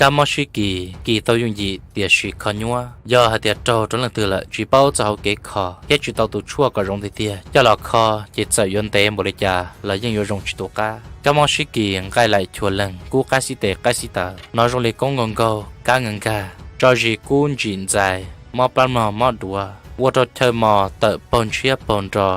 Kab mob sib kis, kis tau yooj yim tiam sis kho nyuab. Yog hais tias raug rau leej twg lawm tsis paub txoj hauv kev kho thiab tsis tau tus tshuaj kom zoo tiag tiag coj los kho ces txawm yuav ntev npaum li cas los yeej yuav zoo tsis tu qab. Kab mob sib kis, nqaij laim chua leeg, kub qab xib tes qab xib taw, hnov zoo li koob nkaug nkaug, kab nkaug nkag, tso zis kub ntsim ntxais, mob plab mog mob duav, ua rau chaw mos tawm paug ntshiab paug nro,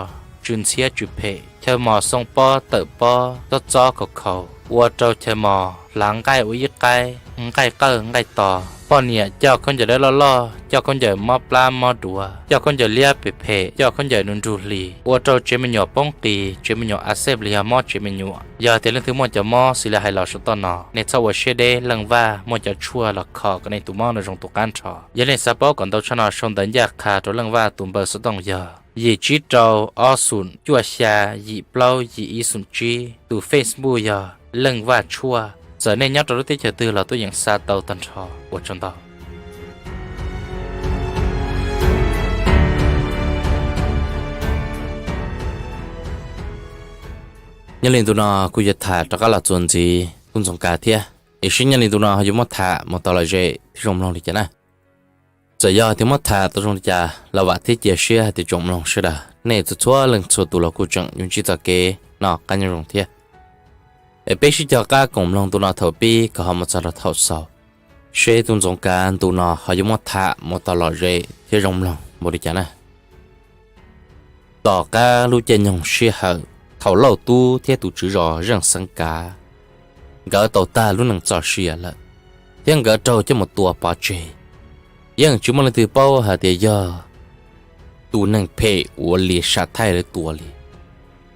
tsw ntxhiab tsw phem, chaw mos xoo pob tawm pob txob txob khaus khaus, ua rau chaw mos hlav nqaij ua ib qaib, nqaij qawj nqaij tos. Poj niam coj khaub ncaws dawb loj loj, coj khaub ncaws mob plab mob duav, coj khaub ncaws liab phem phem, coj khaub ncaws nrug nrug hlis, ua rau tsev me nyuam poob qis, tsev me nyuam a xej los yog mob tsev me nyuam. Yog tias leej twg muaj cov mob xws li hais los saum toj no, nej txhob ua siab deb, Leej Vaj muaj cov tshuaj los kho kom nej tus mob no zoo tu qab nrho. Yog nej xav paub kom ntau tshaj no sau ntawv ncaj qha rau Leej Vaj tus npawb xov tooj yog yim tsib rau ob xoom cuaj xya yim plaub yim ib xoom tsib, tus Facebook yog Leej Vaj Tshuaj. Txawm nej nyob rau lub teb chaws twg los tuaj yeem xa tau tag nrho. Ua tsaug ntau. Nyob li ntu no kuj yuav tham rov qab los txuas ntxiv tub Ntxoov Kav thiab, es seb nyob li ntu no ho yuav muab tham mus tau lom zem thiab zoo mloog li cas na. Txawm yog tias muab tham tau zoo li cas los vam thiab cia siab hais tias tsoom mloog sawv daws nej txhua txhua leej txhua tus los kuj tseem yuav ntsib txoj kev noj qab nyob zoo thiab. Es peb sib cog qab koom mloog ntu no thaum pib kom ho mus txog rau thaum xaus, seb tub Ntxoov Kav ntu no ho yuav muab tham mus tau lom zem thiab zoo mloog npaum li cas na. Tom qab lub caij nyoog sij hawm thaum Lauj Tub thiab tus tswv zos Zeej Xeev Kav nkawd tau tag lub neej txoj sia lawm, thiab nkawd raug coj mus tua pov tseg, yeej tsis muaj leej twg paub hais tias yog tus neeg phem uas Lis Sam Thaij lawv tua li.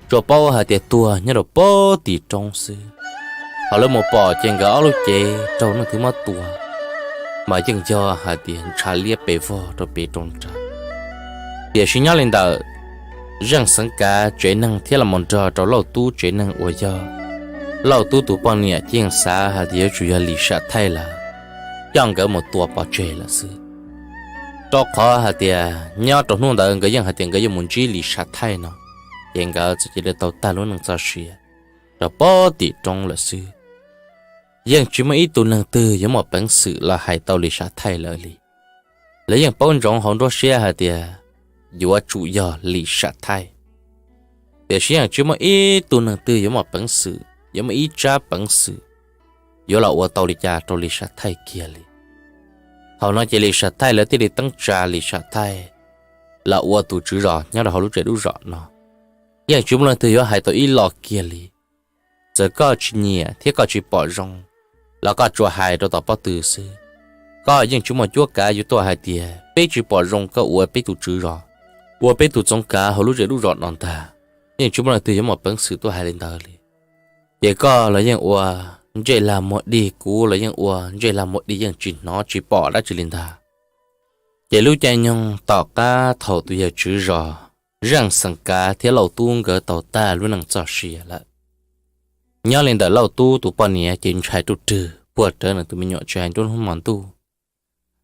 Tsuas paub hais tias tuag nyob rau pem tim roob xwb. Thaum lawv mus pom ces nkawd ob lub cev raug leej twg muab tua, mas yeej yog hais tias ntshav liab pes vog rau pem roob nrad. Tiam sis nyob li ntawm Zeej Xeev Kav tsev neeg thiab los mus nrog rau Lauj Tub tsev neeg uas yog Lauj Tub tus poj niam ces yeej xav hais tias yuav tsum yog Lis Sam Thaij lawv coj nkawd mus tua pov tseg lawm xwb. Rau qhov hais tias nyob rau hnub ntawd nkawd yeej hais tias nkawd yuav mus ntsib Lis Sam Thaij no, ces nkawd txawm cia li tau tag lub neej txoj sia rau pem tim roob lawm xwb. Yeej tsis muaj ib tug neeg twg yuav muaj peev xwm los hais tau Lis Sam Thaij lawv li. Lawv yeej paub ntsoov hauv nruab siab hais tias yuav tsum yog Lis Sam Thaij, tiam sis yeej tsis muaj ib tug neeg twg yuav muaj peev xwm, yuav muaj ib tsab peev xwm yuav los ua tau li cas rau Lis Sam Thaij kiag li. Thaum no ces Lis Sam Thaij lawv thiaj li teeb tsa Lis Sam Thaij los ua tus tswv zos nyob rau hauv lub zej lub zos no. Yeej tsis muaj leej twg yuav hais tau ib lo kiag li. Txawm koj tsis nyiam thiab koj tsis pom zoo los koj tsuas hais rau tom pob tw xwb. Koj yeej tsis muaj cuab kav yuav tuaj hais tias peb tsis pom zoo koj ua peb tus tswv zos, ua peb tus Ntxoov Kav hauv lub zej lub zos no ntag. Yeej tsis muaj leej twg yuav muaj peev xwm tuaj hais li ntawd li. Ces koj los yeej ua ntsej lag muag dig, kuv los yeej ua ntsej lag muag dig, yeej tsis hnov tsis pom dab tsi li ntag. Ces lub caij nyoog tom qab thaum tus yawg tswv zos Zeej Xeev Kav thiab Lauj Tub nkawd tau tag lub neej txoj sia lawm, nyob li ntawm Lauj Tub tus poj niam ces ntshai ruj rwg puag rawv nws tus me nyuam tsis hais nruab hnub hmo ntuj,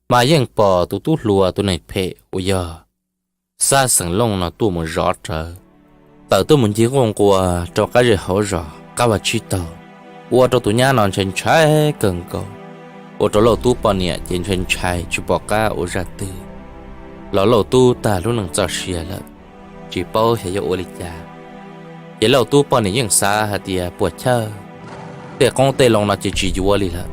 mas yeej pom tus tub hluas tus neeg phem uas yog Xab Xeem Looj no tuaj mus zov rawv, tawm tuaj mus ncig nquj nquas rau qab zej hauv zos qab vaj tsib taug, ua rau tus nyab no ntshai ntshai kawg nkaus, ua rau Lauj Tub poj niam ces ntshai ntshai tsis pom qab ua zaj twg, los Lauj Tub tag lub neej txoj sia lawm, tsis paub xyov yuav ua li cas. Ces Lauj Tub poj niam yeej xav hais tias puas chawj, tej qoob tej loo no ces tsis yuav li lawm,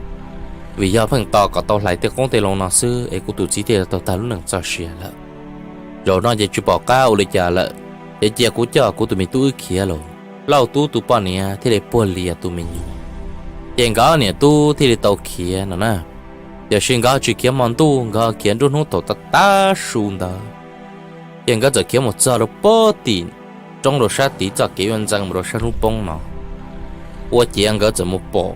vim yog pheej tos kom tau hlais tej qoob tej loo no xwb es kuv tus txiv thiaj tau tag lub neej txoj sia lawm. Zaum no ces tsis pom qab ua li cas lawm, ces cia kuv coj kuv tus me tub wb khiav lauj. Lauj Tub tus poj niam thiaj li puag lias tus me nyuam, ces nkawd niam tub thiaj li tau khiav no na. Tiam sis nkawd tsis khiav hmo ntuj, nkawd khiav nruab hnub thaum tav tav su ntawd, ces nkawd txawm khiav mus txog rau pem tim roob rau sab tid txoj kev yuav ntxeev mus rau sab hnub poob no, ua ciav nkawd txawm mus pom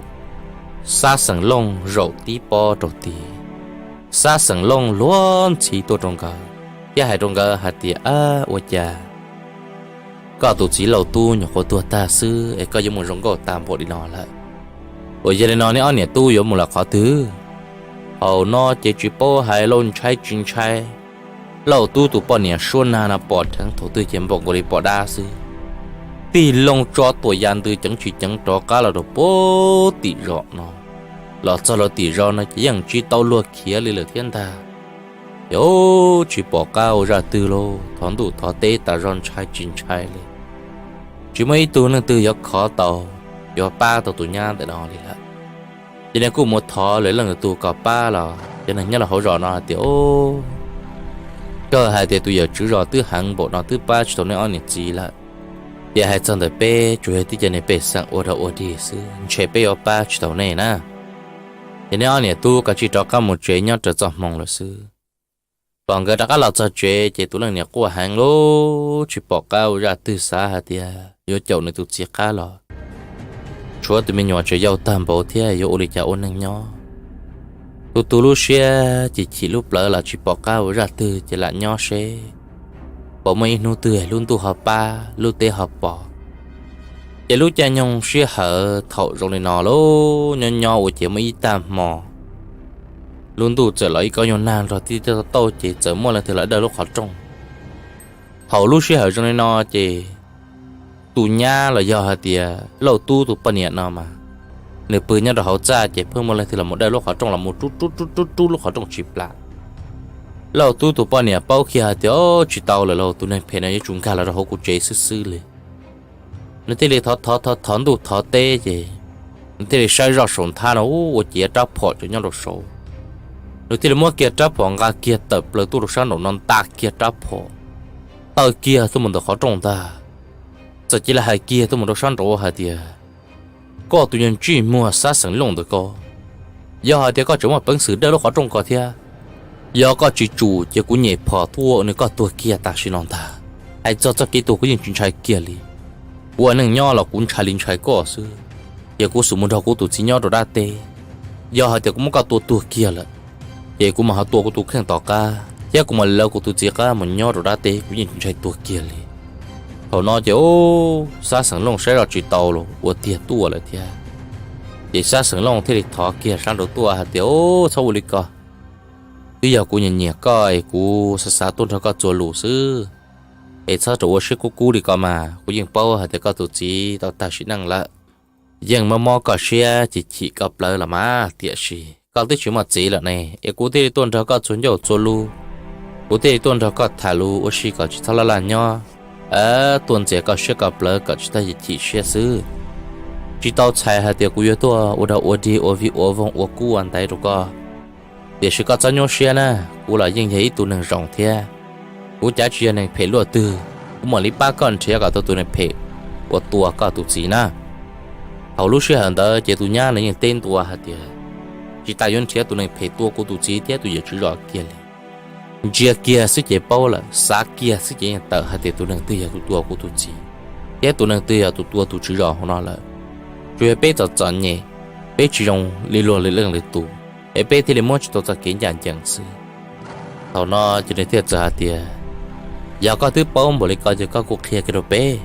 Xab Xeem Looj zaum tib pob rau tid. Xab Xeem Looj luag ntxhi tuaj rau nkawd thiab hais rau nkawd hais tias, Ab, ua cas koj tus txiv Lauj Tub nyuam qhuav tuag tag xwb es koj yuav mus zoo nkauj tas npaum li no lawm? Uas yog li no neb ob niam tub yuav mus lawm qhov twg? Hauv no ces tsis paub hais Lauj ntshai tsis ntshai, Lauj Tub tus poj niam suab nag no pom dheev thaum twg ces npaum nkaus li pom dab xwb. Tig loo tso tuam ya ntws ceev tsis ceev rov qab los rau pem tim zos no. los txog lawv tim zos no ces yeej tsis tau luag khiav li lawm thiab ntag. Ces tsis pom qab ua zaj twg lauj, thov ntuj thov teb tas zog ntshai tsis ntshai li, tsis muaj ib tug neeg twg yuav khov tau, yuav pab tau tus nyab ntawm no li lawm. Ces nws kuj mus thov lawv leej lwm tus kom pab los cov neeg nyob rau hauv zos no hais tias, kawg hais tias tus yawm tswv zos twb heev npaum no twb pab tsis tau nej ob niam txiv lawm, ces hais txog ntawm peb tsuas yog tib co niag pej xeem ua dog ua dig xwb, ntshe peb yuav pab tsis tau nej na. Ces nej ob niam tub kav tsij rov qab mus tsev nyob raws txoj hmoo lawm xwb. Pom nkawd rov qab los txog tsev ces tus leej niam quaj heev lub tsis pom qab ua zaj twg, xav hais tias yuav caum nws tus txiv qab los tshuav tus me nyuam tseem yau tag npaum thiab yuav ua li cas ua neej nyob. Tu tu lub siab ces chim lub plawv los tsis pom qab ua zaj twg ces lam nyob seb puas muaj ib hnub twg lub ntuj ho pab lub teb ho pom. Ces lub caij nyoog sij hawm thaum zoo li no lub nyob nyob ua ces muaj ib tag hmo lub ntuj txawm los ib kob nyuag nag nrog tib tauj ces txawm muaj leej twg los dawj lub qhov rooj. Thaum lub sij hawm zoo li no ces tus nyab los yog hais tias Lauj Tub tus poj niam no mas nws pw nyob rau hauv txaj ces pheej muaj leej twg los mus dawj lub qhov rooj los mus rub rub rub rub rub lub qhov rooj tsis plam. Lauj Tub tus poj niam paub kiag hais tias tsis tau lawm lauj, tus neeg phem no yuav tsum nkag los rau hauv kuv tsev xwb xwb li. Nws thiaj li thov thov thov ntuj thov teb ces nws thiaj li saib zoj saum nthab no ua ciav rab phom tseem nyob rau saud. Nws thiaj li muab kiag rab phom nqa kiag tawm plaws tuaj rau sab nraum no nta kiag rab phom, taw kiag tuaj mus ntawm qhov rooj ntag. Txawm cia li hais kiag tuaj mus rau sab nraud hais tias, koj tus nyuag ntsej muag Xab Xeem Looj ntawm ko, yog hais tias koj tseem muaj peev xwm dawj lub qhov rooj ko thiab, yog koj tsis tsum ces kuv nyem phom tuaj ua nws koj tuag kiag tam sim no ntag. Hais txog txoj kev tuag kuv yeej tsis ntshai kiag li. Kuv ua neej nyob los kuv ntshai li ntshai koj xwb, ces kuv xub mus nrog kuv tus txiv nyob rau dab teb. Yog hais tias kuv muab koj tua tuag kiag lawm, ces kuv mam ho tua kuv tus kheej tom qab thiab kuv mam lawv kuv tus txiv qab mus nyob rau dab teb, kuv yeej tsis ntshai tuag kiag li. Thaum no ces Xab Xeem Looj saib zoj tsis tau los ua tiag tuaj lawm thiab. Ces Xab Xeem Looj thiaj li thov kiag sab nraud tuaj hais tias, txhob ua li ko, twb yog kuv nyiam nyiam koj es kuv xav xav tuaj nrog koj txuas lus xwb, es txhob rau ua siab kub kub li ko mas, kuv yeej paub hais tias koj tus txiv tau tag sim neej lawm. Yeej mob mob koj siab ces chim koj plawv los mas, tiam sis koj twb tsis muaj txiv lawm ne, es kuv thiaj li tuaj nrog koj txuas ncauj txuas lus, kuv thiaj li tuaj nrog koj tham lus ua si kom tsis txhob laj laj nyob, tuaj ntxias koj siab koj plawv kom tsis txhob chim siab xwb. Tsis tau txhais hais tias kuv yuav tuaj ua dog ua dig ua vij ua voog ua kub ua ntaiv rau koj. Tiam sis koj txhob nyuaj siab na, kuv los yeej yog ib tug neeg zoo thiab. Kuv cav tsis yog neeg phem luaj twg, kuv mam li pab koj nrhiav kom tau tus neeg phem uas tua koj tus txiv na. Thaum lub sij hawm ntawd ces tus nyab nws yeej teb ntua hais tias, tsis tas yuav nrhiav tus neeg phem tua kuv tus txiv thiab tus yawm tswv zos kiag li. Ntsia kiag xwb ces paub lawm, xav kiag xwb ces yeej tawm hais tias tus neeg twg yog tus tua kuv tus txiv, thiab tus neeg twg yog tus tua tus tswv zos hauv no lawm. Tsuas yog peb txom txom nyem, peb tsis zoo li luag lwm leej lwm tus, es peb thiaj li muab tsis tau txoj kev ncaj ncees xwb. Thaum no ces nws thiaj txawm hais tias, yog koj twb paub npaum li ko ces koj kuj qhia kiag rau peb,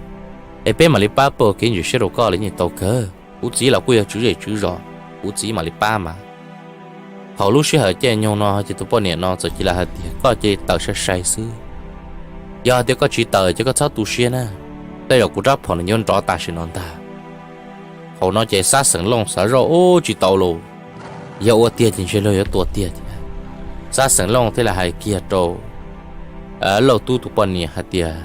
es peb mam li pab pab kev ntseeg siab rau koj los yeej tau kawg. Kuv txiv los kuj yog tswv zej tswv zos, kuv txiv mam li pab mas. Thaum lub sij hawm caij nyoog no ces tus poj niam no txawm cia li hais tias, koj cia li tawm sai sai xwb. Yog hais tias koj tsis tawm ces koj txhob tu siab na, tej zaum kuv rab phom nws yuav nrov tam sim no ntag. Thaum no ces Xab Xeem Looj xav zoj ub tsis tau los, yog ua tiag ces ntshe luag yuav tua tiag thiab. Xab Xeem Looj thiaj li hais kiag rau Lauj Tub tus poj niam hais tias,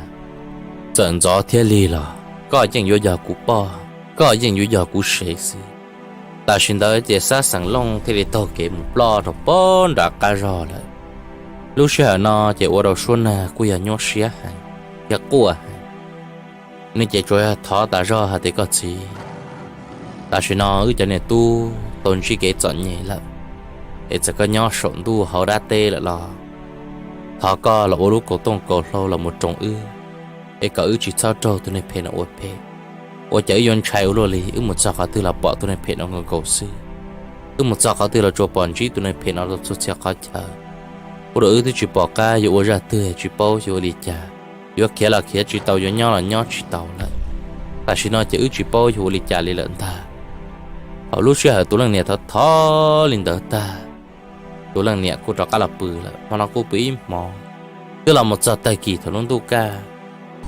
txawm ntxov thiab lig los koj yeej yuav yog kuv poj, koj yeej yuav yog kuv sev xwb. Tam sim ntawd ces Xab Xeem Looj thiaj li taug kev mus ploj rau pem nram qab zog lawm. Lub sij hawm no ces ua rau Suab Nag kuj yog nyuaj siab heev thiab quaj heev. Nws ces tsuas yog thov tas zog hais tias, koj txiv, tam sim no wb cov niam tub tau ntsib kev txom nyem lawm, es txawm koj nyob saum ntuj hauv dab teb lawm los thov koj los ua lub kaus tooj kaus hlau los mus roos wb, es kom wb tsis txhob raug tus neeg phem no ua phem. Ua cas wb yuav ntshai ua luaj li, wb mus txog qhov twg los pom tus neeg phem no nkaus nkaus xwb. Wb mus txog qhov twg los tsuas pom ntsib tus neeg phem no rau txhua txhia qhov chaw. Ua rau wb twb tsis pom qab yuav ua zaj twg, tsis paub yuav ua li cas, yuav khiav los khiav tsis tau, yuav nyob los nyob tsis tau lawm. Tam sim no ces wb tsis paub yuav ua li cas li lawm ntag. Thaum lub sij hawm tus leej niam thov thov li ntawd tag, tus leej niam kuj rov qab los pw lawm. Hmo no kuj pw ib hmo, twb los mus txog tag kis thaum lub ntuj kaj,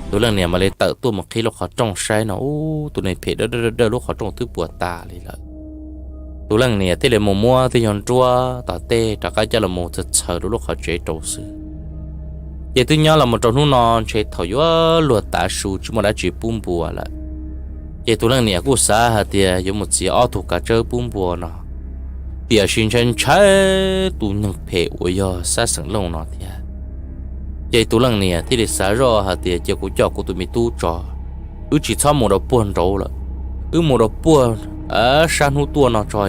tus leej niam mam li tawm tuaj mus qhib lub qhov rooj saib no ub, tus neeg phem dawj dawj dawj lub qhov rooj twb puas tas li lawm. Tus leej niam thiaj li mus muab tej nyuag nruab tom tej rov qab coj los mus txhawv txhawv rau lub qhov tsev rau xwb. Ces twb nyob los mus rau hnub no ntshe thaum yuav luag tav su tsis muaj dab tsi pub npua lawm, ces tus leej niam kuj xav hais tias yuav mus txiav ob tug kav tsawb pub npua no, tiam sis ntshai ntshai tus neeg phem uas yog Xab Xeem Looj no thiab. Ces tus leej niam thiaj li xav zoj hais tias cia kuv coj kuv tus me tub tso, wb tsis txhob mus rau puag nraud lawm, wb mus rau puag sab hnub tuaj no tso,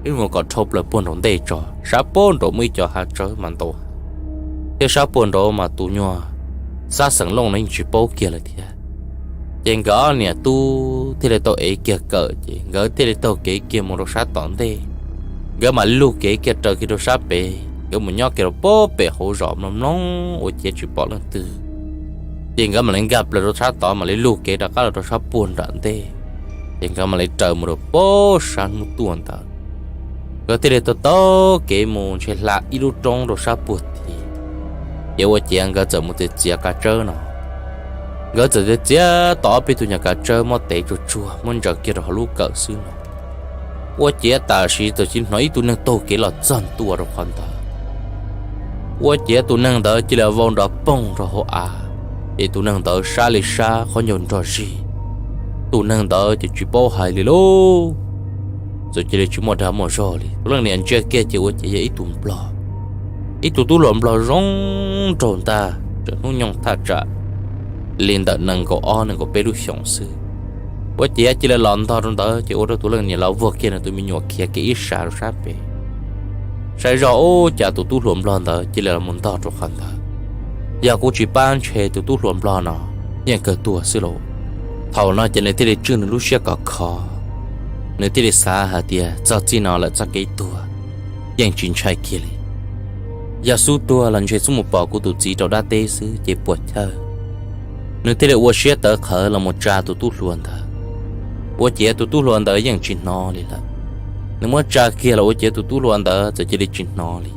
wb mus kom dhau plaws puag nraum ntej tso, sab puag nraud muaj ib co hav tsawb mas ntau, thiab sab puag nraud mas tus nyuag Xab Xeem Looj no yeej tsis paub kiag lawm thiab. Ces nkawd ob niam tub thiaj li tau ev kiag kawm ces nkawd thiaj li taug kev kiag mus rau sab tom ntej. Nkawd mam lug kev kiag raws kiag rau sab pem, nkawd mus nyob kiag rau puag pem hauv zos mloog mloog ua ciav tsis pom leej twg. Ces nkawd mam li nkag plaws rau sab tod mam li lug kev rov qab los rau sab puag nram ntej, ces nkawd mam li raws mus rau puag sab hnub tuaj ntawd. Nkawd thiaj li taug taug kev mus ntshe hla ib lub roob rau sab puag tid. Ces ua ciav nkawd txawm mus txiav txiav kav tsawb no. Nkawd txawm txiav txiav tau ob peb tug nyuag kav tsawb muab tev tsuag tsuag muab ntsaws kiag rau hauv lub kawm xwb no, ua ciav tam sim txawm cia li hnov ib tug neeg taug kev los txog ntua rau qhov ntawd. Ua ciav tus neeg ntawd cia li vau nrov poog rau hauv av, ces tus neeg ntawd sab li sab qhov ncauj nrog zig. Tus neeg ntawd ces tsis paub hais li lauj, txawm cia li tsis muaj dag muaj zog li. Tus leej niam ntsia kiag ces ua ciav yog ib tug nplog, ib tug tub hluas nplog zoo nraug ntag, tseem hnub nyoog thaj tsam li ntawm nees nkaum ob nees nkaum peb lub xyoos xwb. Ua ciav cia li los ntog rau ntawd ces ua rau tus leej niam los vuag kiag nws tus me nyuam khiav kiag ib sab rau sab pem. Saib zoj ub cas tus tub hluas nplog ntawd cia li los mus ntog rau qhov ntawd. Yog kuv tsis pab ntshe tus tub hluas nplog no yeej kawg tuag xwb lauj. Thaum no ces nws thiaj li tswj nws lub siab kov kho, nws thiaj li xav hais tias txog txij no lawm txoj kev tuag yeej tsis ntshai kiag li. Yog xub tuag los ntshe xub mus pom kuv tus txiv rau dab teb xwb ces puas chawj. Nws thiaj li ua siab tawv qhawv los mus tsa tus tub hluas ntawd, ua ciav tus tub hluas ntawd yeej tsis hnov li lawm. Nws muab tsa kiag los ua ciav tus tub hluas ntawd txawm cia li tsis hnov li.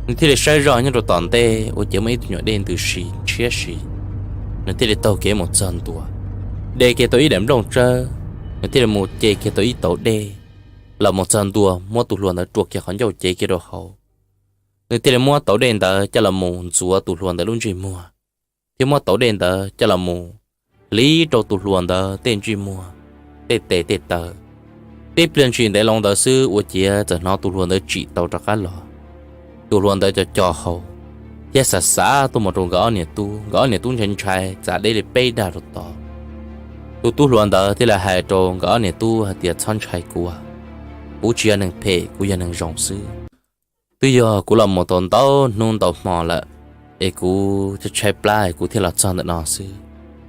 Nws thiaj li saib zoj nyob rau tom ntej ua ciav muaj ib tug nyuam dej ntws si ntshiab si. Nws thiaj li taug kev mus txog ntua, de kiag tau ib daim nplooj tsawb, nws thiaj li mus ce kiag tau ib tauv dej los mus txog ntua, muab tus hluas ntawd rua kiag qhov ncauj cev kiag rau hauv. Nws thiaj li muab tauv dej ntawd coj los mus ntxuav tus hluas ntawd lub ntsej muag, thiab muab tauv dej ntawd coj los mus hliv rau tus hluas ntawd tej ntsej muag, tej tes tej taw. Tib pliag ntshis ntev loo ntawd xwb ua ciav txawm hnov tus hluas ntawd tsim tau rov qab los. Tus hluas ntawd co co hau thiab xav xav tuaj mus rau nkawd ob niam tub, nkawd ob niam tub ntshai ntshai txav deb li peb dag rau tod. Tus tub hluas ntawd thiaj li hais rau nkawd ob niam tub hais tias txhob ntshai kuv, kuv tsis yog neeg phem, kuv yog neeg zoo xwb. Twb yog kuv los mus tau ntau hnub ntau hmo lawm, es kuv tshaib plab es kuv thiaj los txog ntawm no xwb.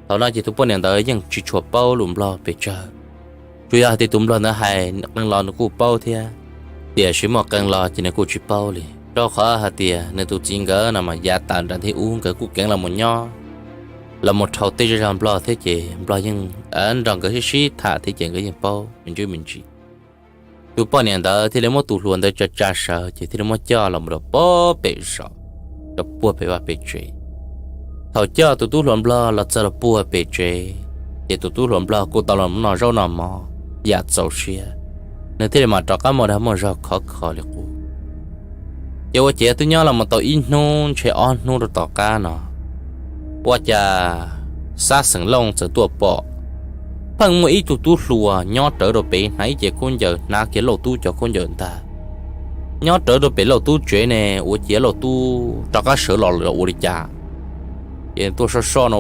Thaum no ces tus poj niam ntawd yeej tsis tshua paub lus nplog pes tsawg. Tsuas yog hais tias tus nplog ntawd hais qee los nws kuj paub thiab, tiam sis muaj qee los ces nws kuj tsis paub li, rau qhov hais tias nws tus txiv nkawd no mas yav tas nram ntiaj ub nkawd kuj keev los mus nyob, los mus dhau tej zej zog nplog thiab ces nplog yeej nrog nkawd sib sib tham thiab ces nkawd yeej paub me ntsis me ntsis. Tus poj niam ntawd thiaj li muab tus hluas ntawd tsa tsa sawv ces thiaj li muab coj los mus rau puag pem zos, rau puag pem vaj pem tsev. Thaum coj tus tub hluas nplog los txog rau puag pem tsev, ces tus tub hluas nplog kuj tau los noj zaub noj mov yam txaus siab, nws thiaj li mam rov qab muaj dag muaj zog khov kho li qub. Ces ua ciav twb nyob los mus tau ib hnub ntshe ob hnub rau tom qab no, ua cas Xab Xeem Looj txawm tuaj pom pheej muaj ib tug tub hluas nyob rawv rau pem hnav ib ce khaub ncaws, hnav kiag Lauj Tub cov khaub ncaws ntag, nyob rawv rau pem Lauj Tub tsev ne, ua ciav Lauj Tub rov qab sawv los ua li cas. Ces tuaj soj soj no,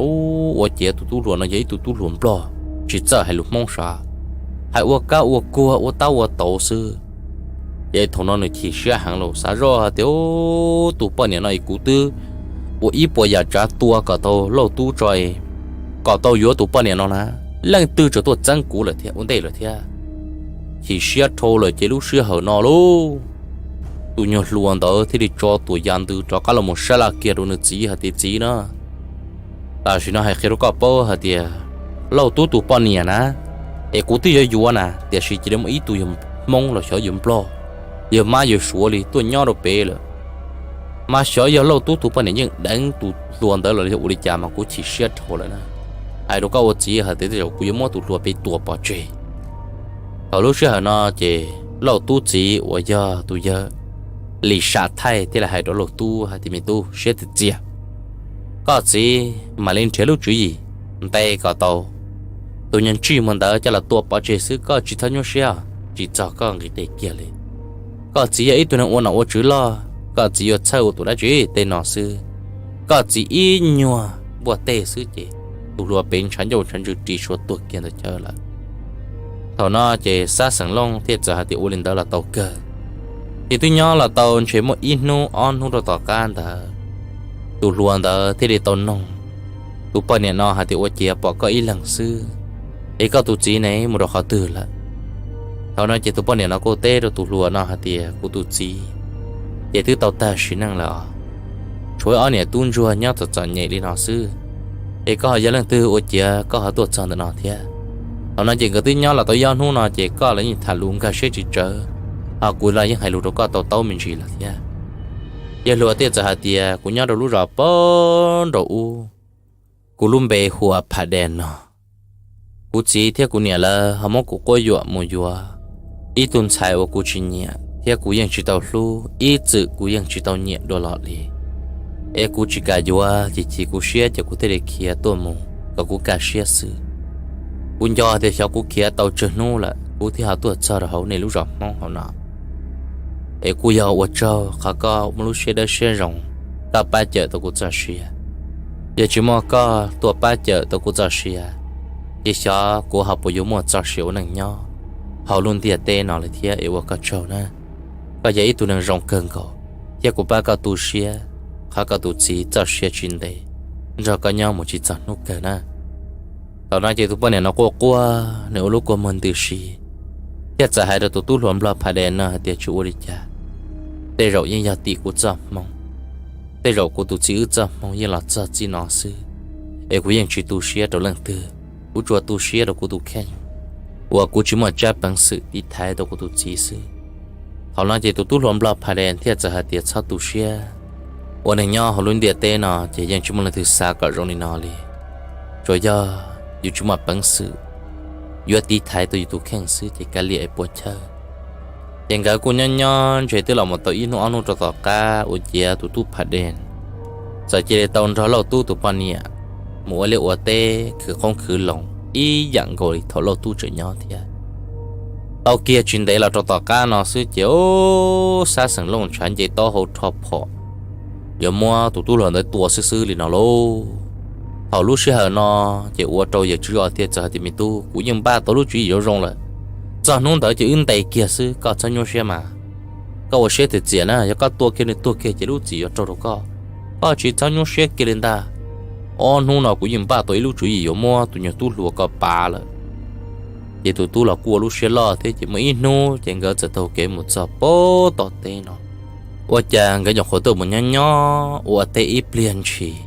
ua ciav tus tub hluas no yog ib tug tub hluas nplog, tsis txawj hais lus Hmoob sav, hais ua kab ua kuag ua tab ua tauv xwb. Ces thaum no nws chim siab heev los xav zoj hais tias, tus poj niam no es kuv twb ua ib puas yam tsav tua kom tau Lauj Tub tso, kom tau yuav tus poj niam no na, leej twg tseem tuaj txeeb kuv lawm thiab ua ntej lawm thiab. Chim siab dhau lawm ces lub sij hawm no lauj, tus nyuag hluas ntawd thiaj li tso tuam yam ntws rov qab los mus sab laj kiag rau nws txiv hais tias, txiv na, tam sim no hais qhia rau koj paub hais tias Lauj Tub tus poj niam na, es kuv twb yuav yuav na, tiam sis cia li muaj ib tug yog Hmoob los xyov yog nplog, yog mab yog suav li tuaj nyob rau pem lawm. Mas xyov yog Lauj Tub tus poj niam yeej deev tus hluas ntawd los yog ua li cas mas kuv chim siab dhau lawm na. Hais rau koj ua txiv hais tias tej zaum kuv yuav muab tus hluas pem tua pov tseg. Thaum lub sij hawm no ces Lauj Tub txiv uas yog tus yawg Lis Sam Thaij thiaj li hais rau Lauj Tub hais tias, Me tub, siab txias txias, koj txiv mam li nrhiav lub tswv yim ntes kom tau tus nyuag ntsij muag ntawd coj los tua pov tseg xwb, koj tsis txhob nyuaj siab, tsis txog koj nqis tes kiag li. Koj txiv yog ib tug neeg ua nom ua tswv loj, koj txiv yuav txhawj ua tus dab tsi tej no xwb. Koj txiv ib nyuag npuaj teg xwb ces tus hluas pem ntshav ncauj ntshav ntswg ris sua tuag kiag ntawm chaw lawm. Thaum no ces Xab Xeem Looj thiaj txawm hais tias, Ua li ntawd los tau kawg. Ces twb nyob los tau ntshe muaj ib hnub ob hnub rau tom qab ntawd, tus hluas ntawd thiaj li tau noog tus poj niam no hais tias, Ua ciav pom koj ib leeg xwb, es koj tus txiv ne mus rau qhov twg lawm? Thaum no ces tus poj niam no kuj teb rau tus hluas no hais tias, Kuv tus txiv ces twb tau tag sim neej lawm os, tshuav ob niam tub ntsuag nyob txom txom nyem li no xwb, es koj ho yog leej twg ua ciav koj ho tuaj txog ntawm no thiab? Thaum no ces nkawd twb nyob los tau ib ob hnub no ces koj los yeej tham lus nkag siab tsis tsawv, ho kuv los yeej hais lus rau koj tau taub me ntsis lawm thiab. Yawg hluas thiaj txawm hais tias, Kuv nyob rau lub zos pem nraum ub, kuv lub npe hu ua Phas Des no. Kuv txiv thiab kuv niam lawv ho muab kuv quab yuam mus yuav ib tug ntxhais uas kuv tsis nyiam thiab kuv yeej tsis tau hlub, ib txwm kuv yeej tsis tau nyiam dua los li. Es kuv tsis kam yuav ces chim kuv siab ces kuv thiaj li khiav tuaj mus kom kuv kaj siab xwb. Kuv nco tias xyov kuv khiav tau tsawg hnub lawm kuv thiaj ho tuaj txog rau hauv nej lub zos Hmoob hauv no. Es kuj yog ua tsaug qhov koj muaj lub siab dawb siab zoo, koj pab cawm tau kuv txoj sia. Yog tsis muaj koj tuaj pab cawm tau kuv txoj sia, ces xyov kuv ho puas yuav muaj txoj sia ua neej nyob hauv lub ntiaj teb no li thiab, es ua koj tsaug na. Koj yog ib tug neeg zoo kawg nkaus, thiab kuv pab koj tu siab qhov koj tus txiv txoj sia tsis ntev nrog koj nyob mus tsis txog hnub kawg na. Thaum no ces tus poj niam no quaj quaj nws ua lub kua muag ntws si, thiaj txawm hais rau tus tub hluas nplog Phas Des no hais tias, Tsis ua li cas, tej zaum yeej yog tim kuv txoj hmoo, tej zaum kuv tus txiv wb txoj hmoo yeej los txog txij no xwb, es kuv yeej tsis tu siab rau leej twg, kuv tsuas tu siab rau kuv tus kheej uas kuv tsis muaj tsab peev xwm tiv thaiv tau kuv tus txiv xwb. Thaum no ces tus tub hluas nplog Phas Des thiaj txawm hais tias, Txhob tu siab, ua neeg nyob hauv lub ntiaj teb no ces yeej tsis muaj leej twg xav kom zoo li no li. Tsuas yog yus tsis muaj peev xwm yuav tiv thaiv tau yus tus kheej xwb ces kav liam es puas chawj. Ces nkawd kuj nyob nyob ntshe twb los mus tau ib hnub ob hnub rau tom qab ua ciav tus tub Phas Des txawm cia li tau nrog Lauj Tub tus poj niam mus ua liaj ua teb khwv qoob khwv loo ib yam nkaus li thaum Lauj Tub tseem nyob thiab. Tau kiag tsis ntev los rau tom qab no xwb ces Xab Xeem Looj ntshav nce taub hau rho phom, yuav muab tus tub hluas ntawd tua xwb xwb li no lauj. Thaum lub sij hawm no ces ua rau yawg tswv zos thiaj txawm hais tias, Me tub, kuv yeej npaj tau lub tswv yim zoo zoo lawm. Txog hnub ntawd ces wb ntes kiag xwb, koj txhob nyuaj siab mas. Koj ua siab txias txias na, yog koj tua kiag nws tuag kiag ces lub txim yuav raug rau koj. Koj tsis txhob nyuaj siab kiag li ntag. Ob hnub no kuv yeej npaj tau ib lub tswv yim yuav muab tus nyuag tub hluas ko pav lawm. Ces tus tub los kuj ua lub siab loj thiab ces muaj ib hnub ces nkawd txawm taug kev mus txog pem tom teb no. Ua cas nkawd nyuam qhuav tuaj mus nyob nyob ua teb ib pliag ntshis,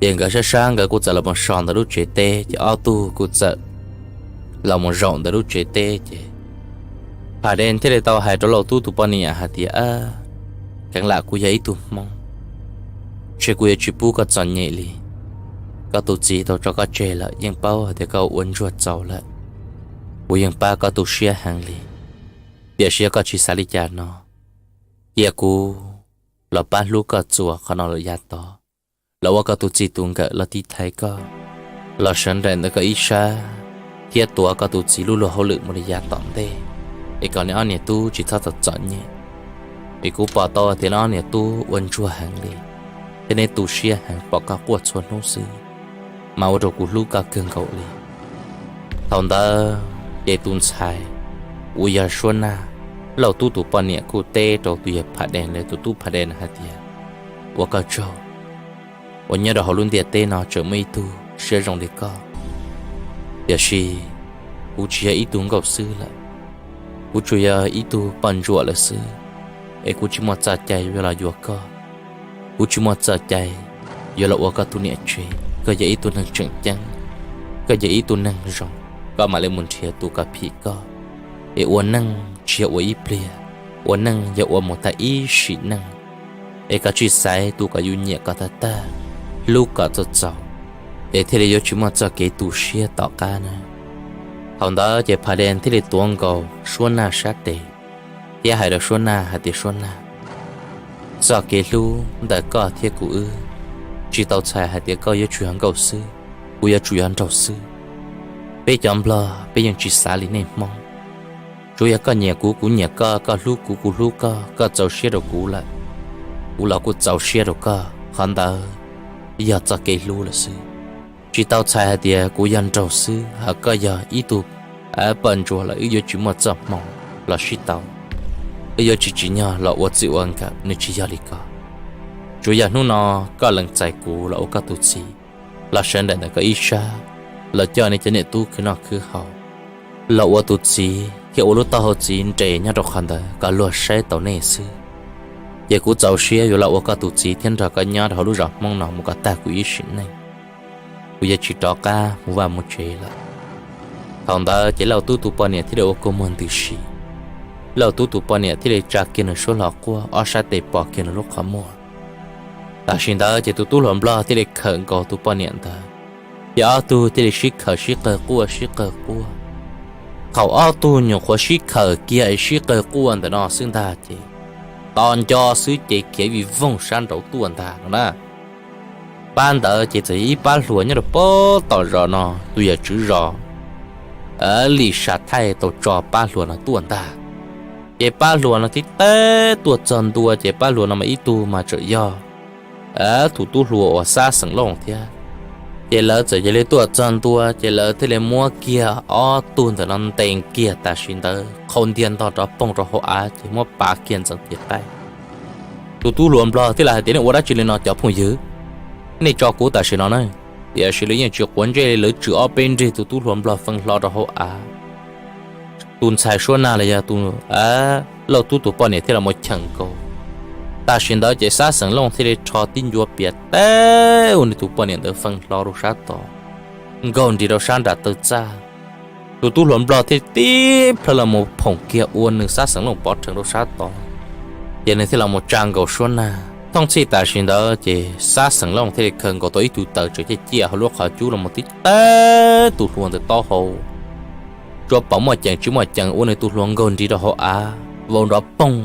ces nkawd sab sab nkawd kuj txawm los mus so ntawm lub tsev teb ces ob tug kuj txawm los mus zaum ntawm lub tsev teb ces Phas Des thiaj li tau hais rau Lauj Tub tus poj niam hais tias, Kheev lam kuv yog ib tug Hmoob, ntshe kuv yuav tsis pub koj txom nyem li. Koj tus txiv tau tso koj tseg lawm, yeej paub hais tias koj ua ntsuag txaus lawm. Kuv yeej pab koj tu siab heev li, tiam sis yog koj tsis xav li cas no, cia kuv los pab hlub koj txuas qhov no lawm yav tod, los ua koj tus txij tus nkawm los tiv thaiv koj, los sawv nraim ntawm koj ib sab, thiab tuav koj tus txiv lub luag hauj lwm mus li yav tom ntej, es kom neb ob niam tub tsis txhob txom txom nyem. Vim kuv pom tau tias neb ob niam tub ua ntsuag heev li, thiab neb tu siab heev pom koj quaj txhua hnub xwb, mas ua rau kuv hlub koj kawg nkaus li. Thaum ntawd ces tus ntxhais uas yog Suab Nag, Lauj Tub tus poj niam kuj teb rau tus yawg Phas Des los tus tub Phas Des no hais tias, Ua koj tsaug uas nyob rau hauv lub ntiaj teb no tseem muaj ib tug siab zoo li koj. Tiam sis kuv tsis yog ib tug nkauj xwb lawm, kuv tsuas yog ib tug poj ntsuam lawm xwb, es kuv tsis muaj txoj cai yuav los yuav koj. Kuv tsis muaj txoj cai yuav los ua koj tus niam tsev. Koj yog ib tug neeg tseem ceeb, koj yog ib tug neeg zoo, koj mam li mus nrhiav tus kom phim koj. Es ua neej tsis yog ua ib pliag, ua neej yog ua mus tag ib sim neej. Es koj tsis xaiv tus kom yus nyiam kom tag tag, hlub kom txaus txaus, es thiaj li yuav tsis muaj txoj kev tu siab tom qab na. Thaum ntawd ces Phas Des thiaj li tuav nkaus Suab Nag sab tes, thiab hais rau Suab Nag hais tias, Suab Nag, txoj kev hlub ntawm koj thiab kuv wb tsis tau txhais hais tias koj yuav tsum yog nkauj xwb, kuv yuav tsum yog nraug xwb. Peb cov Nplog peb yeej tsis xav li nej Hmoob. Tsuav yog koj nyiam kuv, kuv nyiam koj, koj hlub kuv, kuv hlub koj, koj txaus siab rau kuv lawm, kuv los kuj txaus siab rau koj, qhov ntawd yog txoj kev hlub lawm xwb. Tsis tau txhais hais tias kuv yog nraug xwb, hos koj yog ib tug poj ntsuam lawm wb yuav tsis muaj txoj hmoo los sib tau, wb yuav tsis tsim nyog los ua txij ua nkawm, nws tsis yog li ko. Tsuav yog hnub no koj lees txais kuv los ua koj tus txiv, los sawv daws ntawm koj ib sab, los coj nej cov niam tub khwv noj khwv haus, los ua tus txiv thiab ua lub taub hau txiv nres nyob rau qhov ntawd kom luag saib taus nej xwb, ces kuv txaus siab yuav los ua koj tus txiv thiab nrog koj nyob rau hauv lub zos Hmoob no mus kom tag kuv ib sim neej. Kuv yuav tsis rov qab mus vaj mus tsev lawm. Thaum ntawd ces Lauj Tub tus poj niam thiaj li ua kua muag ntws si. Lauj Tub tus poj niam thiaj li tsa kiag nws suab hlo quaj, ob sab tes pom kiag nws lub qhov muag. Tam sim ntawd ces tus tub hluas Nplog thiaj li khawm nkaus tus poj niam ntawd, ces ob tug thiaj li sib khawm sib qawg quaj sib qawg quaj. Thaum ob tug nyuam qhuav sib khawm kiag es sib qawg quaj ntawm no xwb ntag ces, to nco xwb ces khiav vij voog sab nraud tuaj ntag no na. Pab ntawd ces txawm yog ib pab hluas nyob rau pem tom zos no, tus yawm tswv zos Lis Sam Thaij tau tso pab hluas no tuaj ntag. Ces pab hluas no tib teb tuaj txog ntua ces pab hluas no mas ib tug mas tseem yog tus tub hluas uas Xab Xeem Looj thiab. Ces lawv txawm cia li tuaj txog ntua ces lawv thiaj li muab kiag ob tug ntawm no ntes kiag tam sim ntawd qhau ntiag ntog rov poog rau hauv av ces muab pav kiag ntxeev tiv qaib. Tus tub hluas Nplog thiaj li hais tias, Nej ua dab tsi li no cov phooj ywg? Nej tso kuv tam sim no na. Tiam sis lawv yeej tsis quav ntsej li, lawv tswm ob peb nrig tus tub hluas Nplog fee hlo rau hauv av. Tus ntxhais Suab Nag los yog tus Lauj Tub tus poj niam thiaj los mus cheem nkaus. Tam sim ntawd ces Xab Xeem Looj thiaj li rho tib ncuav pias teb ua nws tus poj niam ntawd fee hlo rau sab tod, nkaug nrig rau sab nram taw txaj. Tus tub hluas Nplog thiaj tib plhaw los mus phoom kiag ua nws Xab Xeem Looj pov rhees rau sab tod, ces nws thiaj los mus tsa nkaus Suab Nag. Thooj txhij tam sim ntawd ces Xab Xeem Looj thiaj li khaws nkaus tau ib tug taws tseem ciaj ciaj hauv lub qhov cub los mus tib teb tus hluas ntawd taub hau, tsuas pom muaj ceem tsis muaj ceem ua nws tus hluas nkaug nrig rau hauv av vau nrov poog.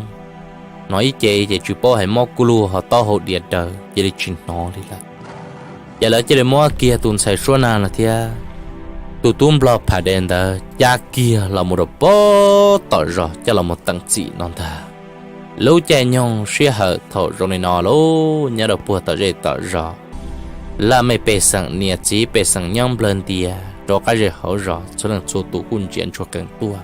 Hnov ib ce ces tsis paub hais mob kuj lug ho taub hau diav daws cia li tsis hnov li lawm. Ces lawv cia li muab kiag tus ntxhais Suab Nag no thiab tus tub Nplog Pham Des ntawd cab kiag los mus rau pem tom zos coj los mus teem txim no ntag. Lub caij nyoog sij hawm thaum zoo li no lauj, nyob rau puag tom zej tom zos, laj mej pej xeem niam txiv pej xeem nyob nplawg ntias rau qab zej hauv zos txhua leej txhua tus kuj ntsia ntshua qees tuaj.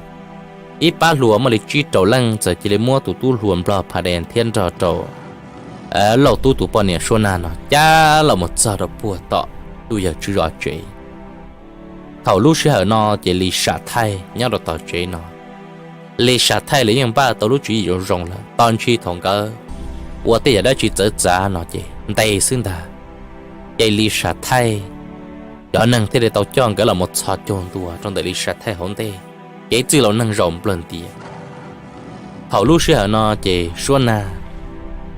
Ib pab hluas muaj li tsib rau leej txawm cia li muab tus tub hluas Nplog Pham Des thiab nrog rau Lauj Tub tus poj niam Suab Nag no cab los mus txog rau puag tom tus yawg tswv zos tsev. Thaum lub sij hawm no ces Lis Sam Thaij nyob rau tom tsev no. Lis Sam Thaij lawv yeej npaj tau lub tswv yim zoo zoo lawm, tos ntshe thaum nkawd ua tej yam dab tsi txawv txav no ces ntes xwb ntag. Ces Lis Sam Thaij cov neeg thiaj li tau coj nkawd los mus txhos caug ntua rau ntawm Lis Sam Thaij hauv ntej, kev txwj laus neeg zaum nplawg ntias. Thaum lub sij hawm no ces Suab Nag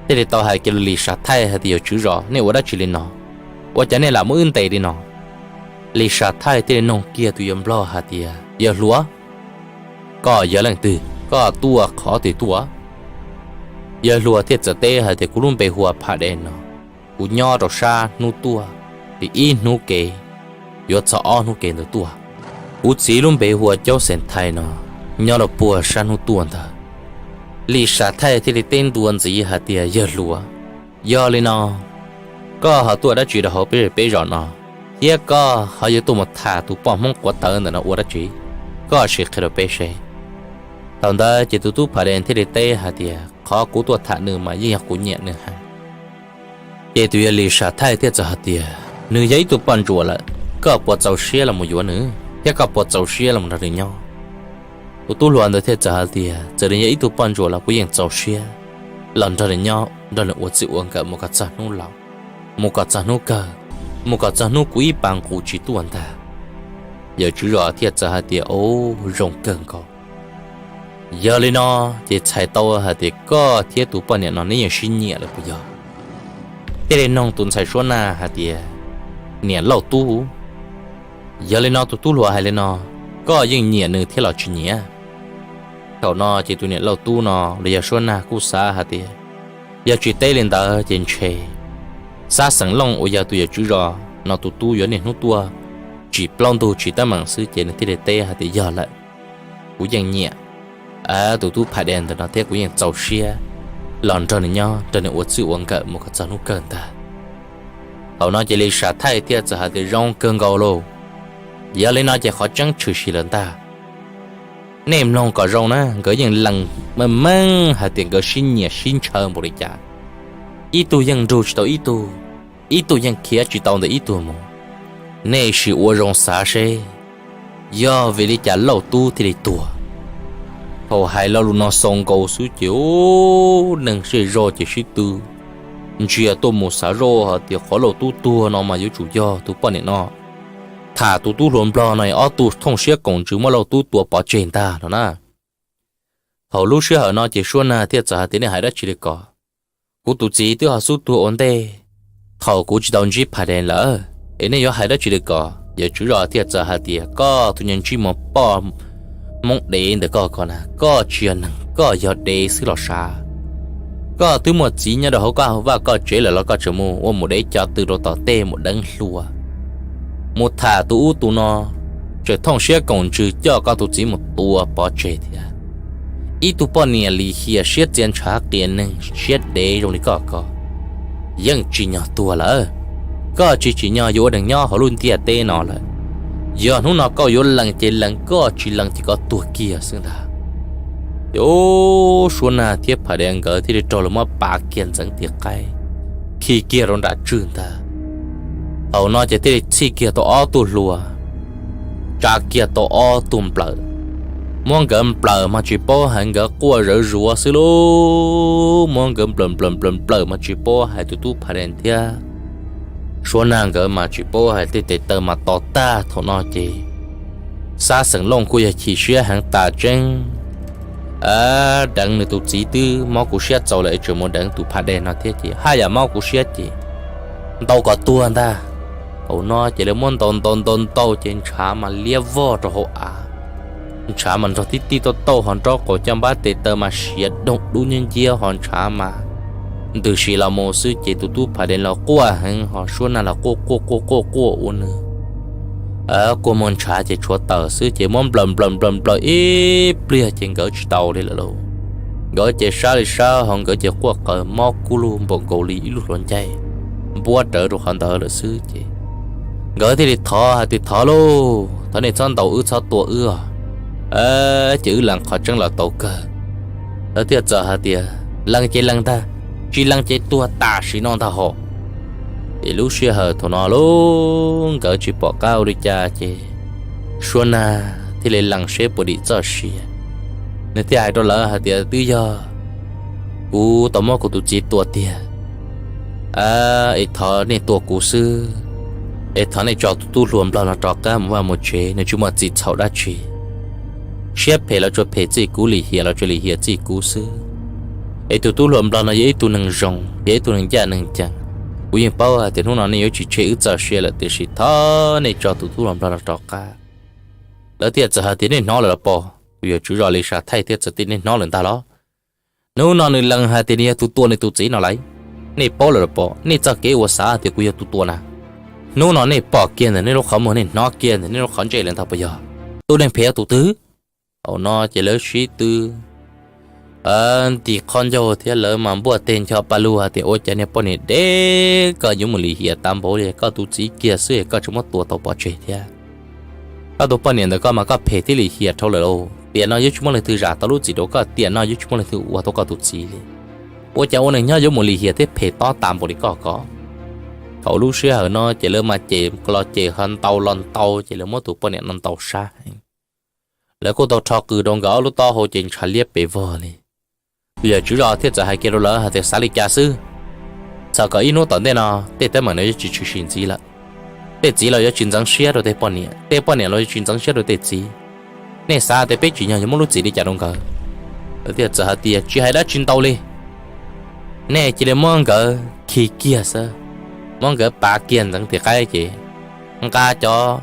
thiaj li tau hais kiag rau Lis Sam Thaij hais tias, Yawg tswv zos, nej ua dab tsi li no? Ua cas nej lam muab wb ntes li no? Lis Sam Thaij thiaj li noog kiag tus yawg Nplog hais tias, Yawg hluas, koj yog leej twg? Koj tuaj qhov twg tuaj? Yawg hluas thiaj txawm teb hais tias, Kuv lub npe hu ua Pham Des no, kuv nyob rau sab hnub tuaj, ib hnub kev yuav txog ob hnub kev ntawd tuaj. Kuv txiv lub npe hu ua Caub Xeem Thaij no, nyob rau puag sab hnub tuaj ntawd. Lis Sam Thaij thiaj li teb ntua ntxiv hais tias, Yawg hluas, yog li no koj ho tuaj dab tsi rau hauv peb zej peb zos no, thiab koj ho yuav tuaj mus tham tus poj Hmoob quav tawv ntawm no ua dab tsi? Koj sim qhia rau peb seb. Thaum ntawd ces tus tub Pham Des thiaj li teb hais tias, Qhov kuv tuaj tham nws mas yeej yog kuv nyiam nws heev. Ces tus yawg Lis Sam Thaij thiaj txawm hais tias, Nws yog ib tug poj ntsuam lawm, koj puas txaus siab los mus yuav nws, thiab koj puas txaus siab los mus nrog nws nyob? Tus tub hluas ntawd thiaj txawm hais tias, Txawm nws yog ib tug poj ntsuam los kuv yeej txaus siab los nrog nws nyob, nrog nws ua txij ua nkawm mus kom txog hnub laus, mus kom txog hnub kawg, mus kom txog hnub kuv ib pas nqus tsis tuaj ntag. Yawg tswv zos thiaj txawm hais tias, Au, zoo kawg nkaus. Yog li no ces txhais tau hais tias koj thiab tus poj niam no neb yeej sib nyiam lawm puas yog? Thiaj li noog tus ntxhais Suab Nag hais tias, Niam Lauj Tub, yog li no tus tub hluas hais li no, koj yeej nyiam nws thiab los tsis nyiam? Thaum no ces tus niam lauj tub no los yog Suab Nag kuj xav hais tias, yog tsis teb li ntawd ces ntshe Xab Xeem Looj uas yog tus yawm tswv zos no tus tub yuav niaj hnub tuaj tsim plaub ntug tsis teeb meem xwb ces nws thiaj li teb hais tias, yog lawm, kuv yeej nyiam tus tub Phas Des ntawm no thiab kuv yeej txaus siab los nrog nws nyob, nrog nws ua txij ua nkawm mus kom txog hnub kawg ntag. Thaum no ces Lis Sam Thaij thiaj txawm hais tias, zoo kawg nkaus lauj, yog li no ces qhov tseeb tshwm sim lawm ntag. Nej mloog kom zoo na, nkawd yeej lees meej meej hais tias nkawd sib nyiam sib ntshaw npaum li cas. Ib tug yeej nrug tsis tau ib tug, ib tug yeej khiav tsis tau ntawm ib tug mus. Nej sim ua zoo xav seb yog vim li cas lauj tub thiaj li tuag. Thaum hais lo lus no xaus nkaus xwb ces ub, neeg zej zog ces sib tw ntsia tuaj mus xav zoj hais tias qhov lauj tub tuag no mas yuav tsum yog tus poj niam no tham tus tub hluas nplog no ob tug thooj siab koom ntsws muab lauj tub tua pov tseg ntag no na. Thaum lub sij hawm no ces Suab Nag thiaj txawm hais tias, nej hais dab tsi li ko? Kuv tus txiv twb ho xub tuag ua ntej thaum kuv tsis tau ntsib Phas Des lawm, es nej yuav hais dab tsi li ko? Yawm tswv zos thiaj txawm hais tias, koj tus niag ntsej muag poj Hmoob dev ntawm koj ko na, koj tsis yog neeg, koj yog dev xwb los sav. Koj twb muaj txiv nyob rau hauv koj vaj koj tsev lawm los koj tseem mus ua mus dev co tw rau tom tej mus deev hluas, mus tham tus ub tus no, tseem thooj siab koom ntsws coj koj tus txiv mus tua pov tseg thiab. Ib tug poj niam lim hiam siab txias ntshav qias neeg siab dev zoo li koj ko yeej tsim nyog tuag lawm. Koj tsis tsim nyog yuav ua neeg nyob hauv lub ntiaj teb no lawm. Yog hnub no koj yuav lees ces lees, koj tsis lees ces koj tuag kiag xwb ntag. Ces Suab Nag thiab Phas Des nkawd thiaj li raug lawv muab pav kiag ntxeev tim qaib, khi kiag rau nram tswg ntag. Thaum no ces thiaj li txhij kiag tau ob tug hluas, tsa kiag tau ob tug nplawm, muab nkawd nplawm mas tsis paub hais nkawd quaj zawv zuav xwb lauj, muab nkawd nplawm nplawm nplawm nplawm mas tsis paub hais tus tub Phas Des thiab Suab Nag nkawd mas tsis paub hais tej tes taw mas to tag. Thaum no ces Xab Xeem Looj kuj yog chim siab heev tas tseeb, deev nws tus txiv twb mob kuv siab txaus lawm es tseem mus deev tus Phas Des no thiab ces haj yam mob kuv siab ces ntaus kom tuag ntag. Thaum no ces lawv muab ntaus ntaus ntaus ntaus ces ntshav mas liab vog rau hauv av, ntshav mas nrog tib tij tauj tauj ho nraub qaum caj npab tes taw mas siav doog dub nciab nciab ho ntshav mas ntws si los mus xwb ces tus tub Phas Des los quaj heev ho Suab Nag los quaj quaj quaj quaj quaj ua nws quaj muag ntshav ces tshuav taws xwb ces muab nplawm nplawm nplawm nplawm ib pliag ces nkawd tsis tau li lawm lauj. Nkawd ces sab li sab ho nkawd ces quaj qw mob kub lug npaum nkaus li ib lub hluav ncaig npuab rawv rau qhov ntawd lawm xwb ces nkawd thiaj li thov hais tias thov lauj, thov nej txhob ntaus wb txhob tua wb os, ces wb lees qhov tseeb los tau kawg. Lawv thiaj txawm hais tias lees ces lees ntag, tsis lees ces tuag tam sim no ntag hos. Ces lub sij hawm thaum no lauj nkawd tsis pom qab ua li cas ces Suab Nag thiaj li lees seb puas dim txoj sia. Nws thiaj hais rau lawv hais tias twb yog kuv tau muab kuv tus txiv tua tiag, es thov nej tua kuv xwb, es thov nej tso tus tub hluas nplog no rov qab mus vaj mus tsev, nws tsis muaj txim txhaum dab tsi. Siab phem los tsuas phem txij kuv, lim hiam los tsuas lim hiam txij kuv xwb. Es tus tub hluas nplog no yog ib tug neeg zoo, yog ib tug neeg ncaj neeg cees. Kuv yeej paub hais tias hnub no nej yuav tsis tshem wb txoj sia lawm tiam sis thov nej tso tus tub hluas nplog no rov qab. Lawv thiaj txawm hais tias nej hnov lawm los pom, tus yawm tswv zos Lis Sam Thaij thiaj txawm tias nej hnov lawm ntag los? Hnub no nws lees hais tias nws yog tus tua nws tus txiv no lauj. Nej paub lawm los pom, nej txoj kev ua xav tias kuv yog tus tua na. Hnub no nej pom kiag ntawm nej lub qhov muag, nej hnov kiag ntawm nej lub qhov ntsej lawm ntag puas yog? Tus neeg phem yog tus twg? Thaum no ces lawv sib tw nti qhov ncauj thiab lawv mas npuaj teg ncho pa lug hais tias ua cas niag poj niam dev koj yuav mus lim hiam tas npaum li, koj tus txiv kiag xwb koj tseem muab tua tau pov tseg thiab. Koj tus poj niam ntawm koj mas koj phem thiab lim hiam dhau lawm lauj. Tiam no yuav tsis muaj leej twg zam tau lub txim rau koj, tiam no yuav tsis muaj leej twg ua tau koj tus txiv li. Ua cas ua neeg nyob yuav mus lim hiam thiab phem tob tas npaum li koj ko? Thaum lub sij hawm no ces lawv mas cem los cem ho ntaus los ntaus ces lawv muab tus poj niam no ntaus sab heev. Lawv kuj tau rho qws rau nkawd ob lub taub hau ces ntshav liab pes vog li. Tus yawm tswv zos thiaj txawm hais kiag rau lawv hais tias xav li cas xwb, txhawm kom ib hnub tom ntej no tej teeb meem no yuav tsis tshwm sim ntxiv lawm. Tej txiv los yuav tsis ntxeev siab rau tej poj niam, tej poj niam los yuav tsis ntxeev siab rau tej txiv. Nej xav tias peb tsim nyog yuav muab lub txim li cas rau nkawd? Lawv thiaj txawm hais tias tsis hais dab tsi ntau li, nej cia li muab nkawd khi kiag xwb, muab nkawd pav kiag ntxeev tim qaib ces nqa cov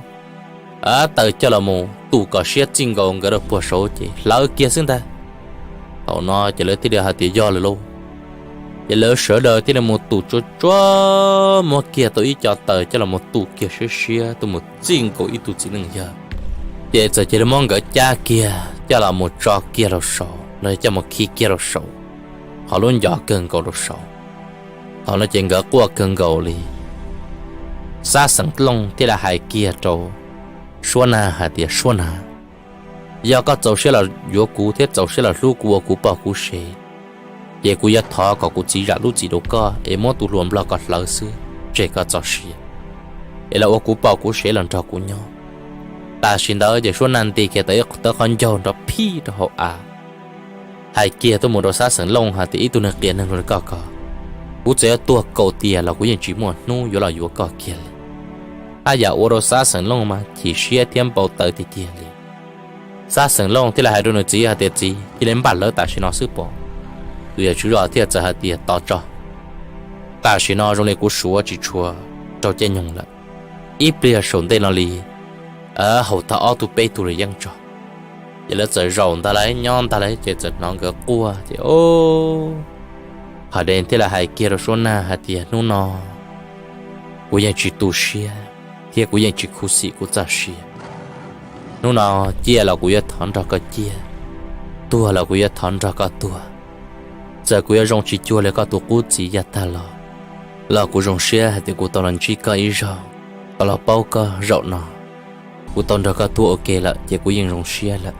taws coj los mus tu kom siab txij nkaus nkawd rau puag saud ces hlawv kiag xwb ntag. Thaum no ces lawv thiaj li hais tias yog lawm lauj. Ces lawv sawv daws thiaj li mus tum tsuag tsuag muab kiag tau ib co taws coj los mus tum kiag siab siab tuaj mus txij nkaus ib tug txiv neej yawg. Ces txawm cia li muab nkawd cab kiag coj los mus tso kiag rau saud los coj mus khi kiag rau saud, qhov lub ncov kawg nkaus rau saud. Thaum no ces nkawd quaj kawg nkaus li. Xab Xeem Looj thiaj li hais kiag rau Suab Nag hais tias, Suab Nag, yog koj txaus siab los yuav kuv thiab txaus siab los hlub kuv ua kuv pog kuv sev, ces kuv yuav thov kom kuv txiv zam lub txim rau koj es muab tus hluas nplog ko hlawv xwb, tseg koj txoj sia, es los ua kuv pog kuv sev los nrog kuv nyob. Tam sim ntawd ces Suab Nag nti kiag tau ib tawb qhov ncaug nrov phij rau hauv av, hais kiag tuaj mus rau Xab Xeem Looj hais tias, Ib tug neeg qias neeg zoo li koj ko, kuv txawm yuav tuag kaum tiam los kuv yeej tsis muaj hnub yuav los yuav koj kiag li. Ab, yam ua rau Xab Xeem Looj mas chim siab thiab npau taws tiag tiag li. Xab Xeem Looj thiaj li hais rau nws txiv hais tias, Txiv, cia li npaj hlawv tam sim no xwb pob. Tus yawm tswv zos thiaj txawm hais tias, Tos tso, tam sim no zoo li kuv suav tsis tshua raug caij nyoog lawm, ib pliag saum ntej no li haum tag ob tug peb tug li yeej tso. Ces lawv txawm zaum ntag lauj, nyob ntag lauj, ces txawm hnov nkawd quaj ces, o, Pham Dees thiaj li hais kiag rau Suab Nag hais tias, Hnub no kuv yeej tsis tu siab thiab kuv yeej tsis khuv xim kuv txoj sia. Hnub no ciaj los kuv yuav thov nrog koj ciaj, tuag los kuv yuav thov nrog koj tuag. Txawm kuv yuav zoo tsis cuag li koj tus qub txiv yav tag los, los kuv zoo siab hais tias kuv tau los ntsib koj ib zaug, tau los paub koj zaum no. Kuv tau nrog koj tuaj ua ke lawm ces kuv yeej zoo siab lawm.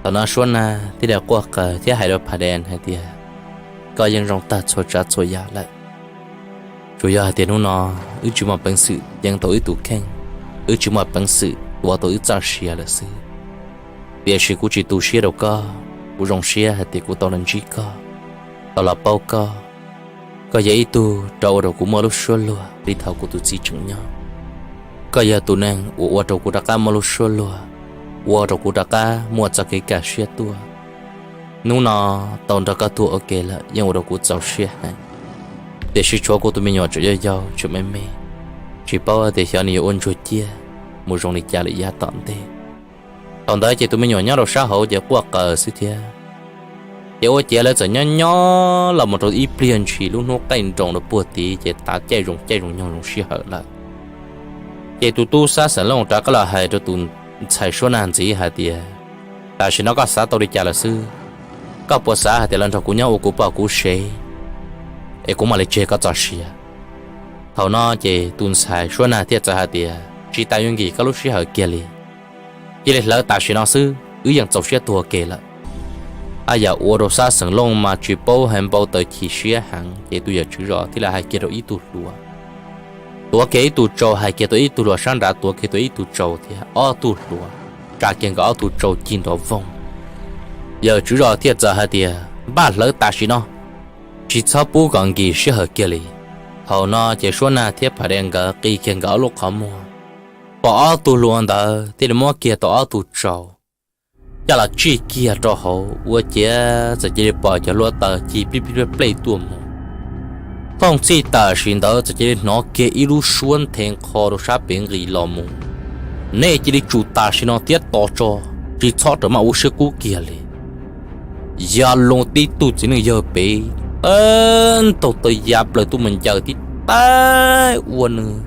Thaum no Suab Nag thiaj li quaj qawg thiab hais rau Pham Dees hais tias, Koj yeej zoo tag txhua tsav txhua yam lawm. Tsuas yog hais tias hnub no wb tsis muaj peev xwm ceev tau wb tus kheej, wb tsis muaj peev xwm tuav tau wb txoj sia lawm xwb. Tiam sis kuv tsis tu siab rau koj, kuv zoo siab hais tias kuv tau los ntsib koj, tau los paub koj. Koj yog ib tug rov ua rau kuv muaj lub suab luag li thaum kuv tus txiv tseem nyob. Koj yog tus neeg uas ua rau kuv rov qab muaj lub suab luag, ua rau kuv rov qab muaj txoj kev kaj siab tuaj. Hnub no tau nrog koj tuaj ua ke lawm yeej ua rau kuv txaus siab heev. Tiam sis tshuav kuv tus me nyuam tseem yau yau tseem me me, tsis paub tias xyov nws yuav ua ntsuag ciaj mus zoo li cas lawm yav tom ntej. Thaum ntawd ces tus me nyuam nyob rau sab hauv ces quaj qawg xwb thiab. Ces ua ciav lawv txawm nyob nyob los mus rau ib pliag ntshis lub hnub qaij nroos rau puag tid ces tav caij zoo caij zoo nyoog zoo sij hawm lawm. Ces tus tub Xab Xeem Looj rov qab los hais rau tus ntxhais Suab Nag ntxiv hais tias, Tam sim no koj xav tau li cas lawm xwb? Koj puas xav hais tias los nrog kuv nyob ua kuv pog kuv sev es kuv mam li tseg koj txoj sia? Thaum no ces tus ntxhais Suab Nag thiaj txawm hais tias, Tsis tas yuav nkim koj lub sij hawm kiag li. Cia li hlawv tam sim no xwb, wb yeej txaus siab tuag ua ke lawm. Ab, yam ua rau Xab Xeem Looj mas tsis paub hais npau taws chim siab heev ces tus yawm tswv zos thiaj li hais kiag rau ib tug hluas, tuav kiag ib tug tsau, hais kiag tau ib tug hluas sab nrad tuav kiag tau ib tug tsau thiab ob tug hluas tsa kiag nkawd ob tug tsau cig nrov voog. Yawm tswv zos thiaj txawm hais tias, Npaj hlawv tam sim no, tsis txhob pub kom nkim sij hawm kiag li. Thaum no ces Suab Nag thiab Pham Dej nkawd qi kiag nkawd ob lub qhov muag, pom ob tug hluas ntawd thiaj li muab kiag tau ob tug tsau coj los tsij kiag rau hauv, ua ciav txawm cia li pom cov hlua taws cig plij plij plej plej tuaj mus. Thooj txhij tam sim ntawd txawm cia li hnov kiag ib lub suab nthe nqho rau sab pem nqis los mus, Nej cia li tsum tam sim no thiab tos tso, tsis txhob rawm maj ua siab kub kiag li. Ya loo tib tug txiv neej yawg pem, tawg ntaug taw ya plaws tuaj mus ncaws tib teg ua nws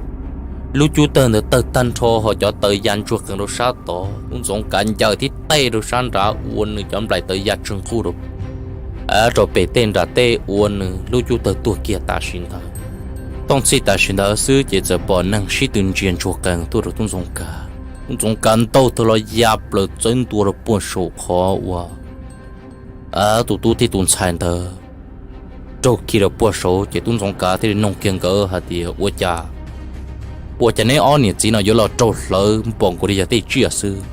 lub cub tawg ntawd tawg tag nrho, ho cov taw ya ntsuag qees rau sab tod. Tub Ntxoov Kav ncaws tib teg rau sab nrad ua nws cov nplaim taw ya tsw nqug rau rau pem tej nram tej ua nws lub cub tawg tuag kiag tam sim ntawd. Thooj txhij tam sim ntawd xwb ces txawm pom neeg sib tw ntsia ntsuag qees tuaj rau Tub Ntxoov Kav. Tub Ntxoov Kav ntaug taw los ya plaws txawb ntua rau puag saum qhov uas tus tub thiab tus ntxhais ntawd raug khi rau puag saud. Ces Tub Ntxoov Kav thiaj li nug kiag nkawd hais tias, Ua cas, ua cas neb ob niam txiv no yuav los raug hlawv npaum nkaus li yog tej tsiaj xwb?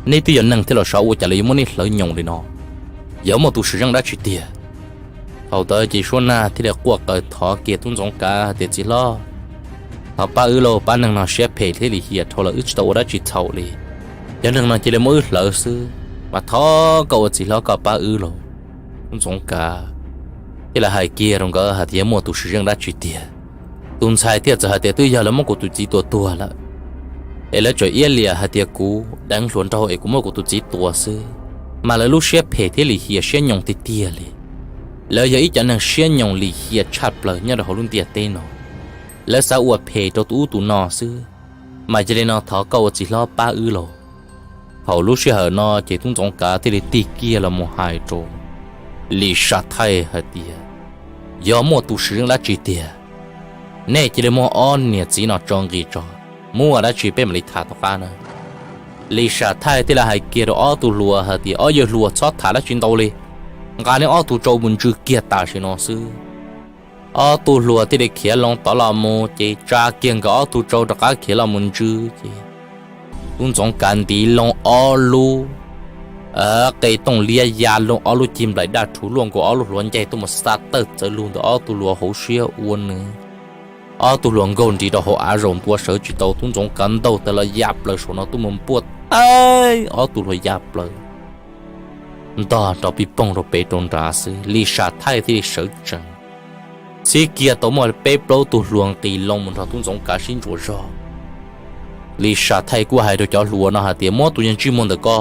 Neb twb yog neeg thiab los sav, ua cas lawv yuav muab neb hlawv nyoos li no? Yog muaj tus sim zeej dab tsi tiag? Thaum ntawd ces Suab Nag thiaj li quaj qw thov kiag Tub Ntxoov Kav hais tias, Txiv hlob, thov pab wb lauj, pab neeg no siab phem thiab lim hiam dhau lawm, wb tsis tau ua dab tsi txhaum li. Yog neeg no cia li muab wb hlawv xwb, mas thov koj ua txiv hlob koj pab wb lauj. Tub Ntxoov Kav thiaj li hais kiag rau nkawd hais tias, Yog muaj tus sim zeej dab tsi tiag? Tus ntxhais thiaj txawm hais tias, Twb yog lawv muab kuv tus txiv tua tuag lawm, es lawv tseem iab liam hais tias kuv deev hluas nraug es kuv muab kuv tus txiv tua xwb. mas lawv lub siab phem thiab lim hiam siab nyoos tiag tiag li. Lawv yog ib cov neeg siab nyoos lim hiam tshaj plaws nyob rau hauv lub ntiaj teb no. Lawv xav ua phem rau tus ub tus no xwb, mas yog li no thov koj ua txiv hlob pab wb lauj. Thaum lub sij hawm no ces tub Ntxoov Kav thiaj li tig kiag los mus hais rau Lis Sam Thaij hais tias, yog muaj tus sim zeej dab tsi tiag, nej cia li muab ob niam txiv no tso nqis tso, muaj dab tsi peb mam li tham tom qab na. Lis Sam Thaij thiaj li hais kiag rau ob tug hluas hais tias, ob yawg hluas, txhob tham dab tsi ntau li, nqa neb ob tug tsau mus ntsw kiag tam sim no xwb. Ob tug hluas thiaj li khiav loo tod los mus ces tsa kiag nkawd ob tug tsau rov qab khiav los mus ntsw ces tub Ntxoov Kav ntiv loo ob lub qe tooj liab ya loo ob lub cig nplaim daj rhuv luaj nkaus ob lub hluav ncaig tuaj mus xa tawg txawv lug ntawm ob tug hluas hauv siab ua nws. Ob tug hluas nkaug nrig rau hauv av zaum ntua sawv tsis tau, tub Ntxoov Kav ntaug tawg los ya plaws saum no tuaj mus npuaj teb ob tug hluas ya plaws ntog nrov pij poog rau pem rau nrad xwb. Lis Sam Thaij thiaj li sawv tsees, txhib kiag tau muaj peb plaub tug hluas nqis loo mus nrog tub Ntxoov Kav sib ntsuas zog. Lis Sam Thaij kuj hais rau cov hluas no hais tias, muab tus yawg ntsej muag ntawm ko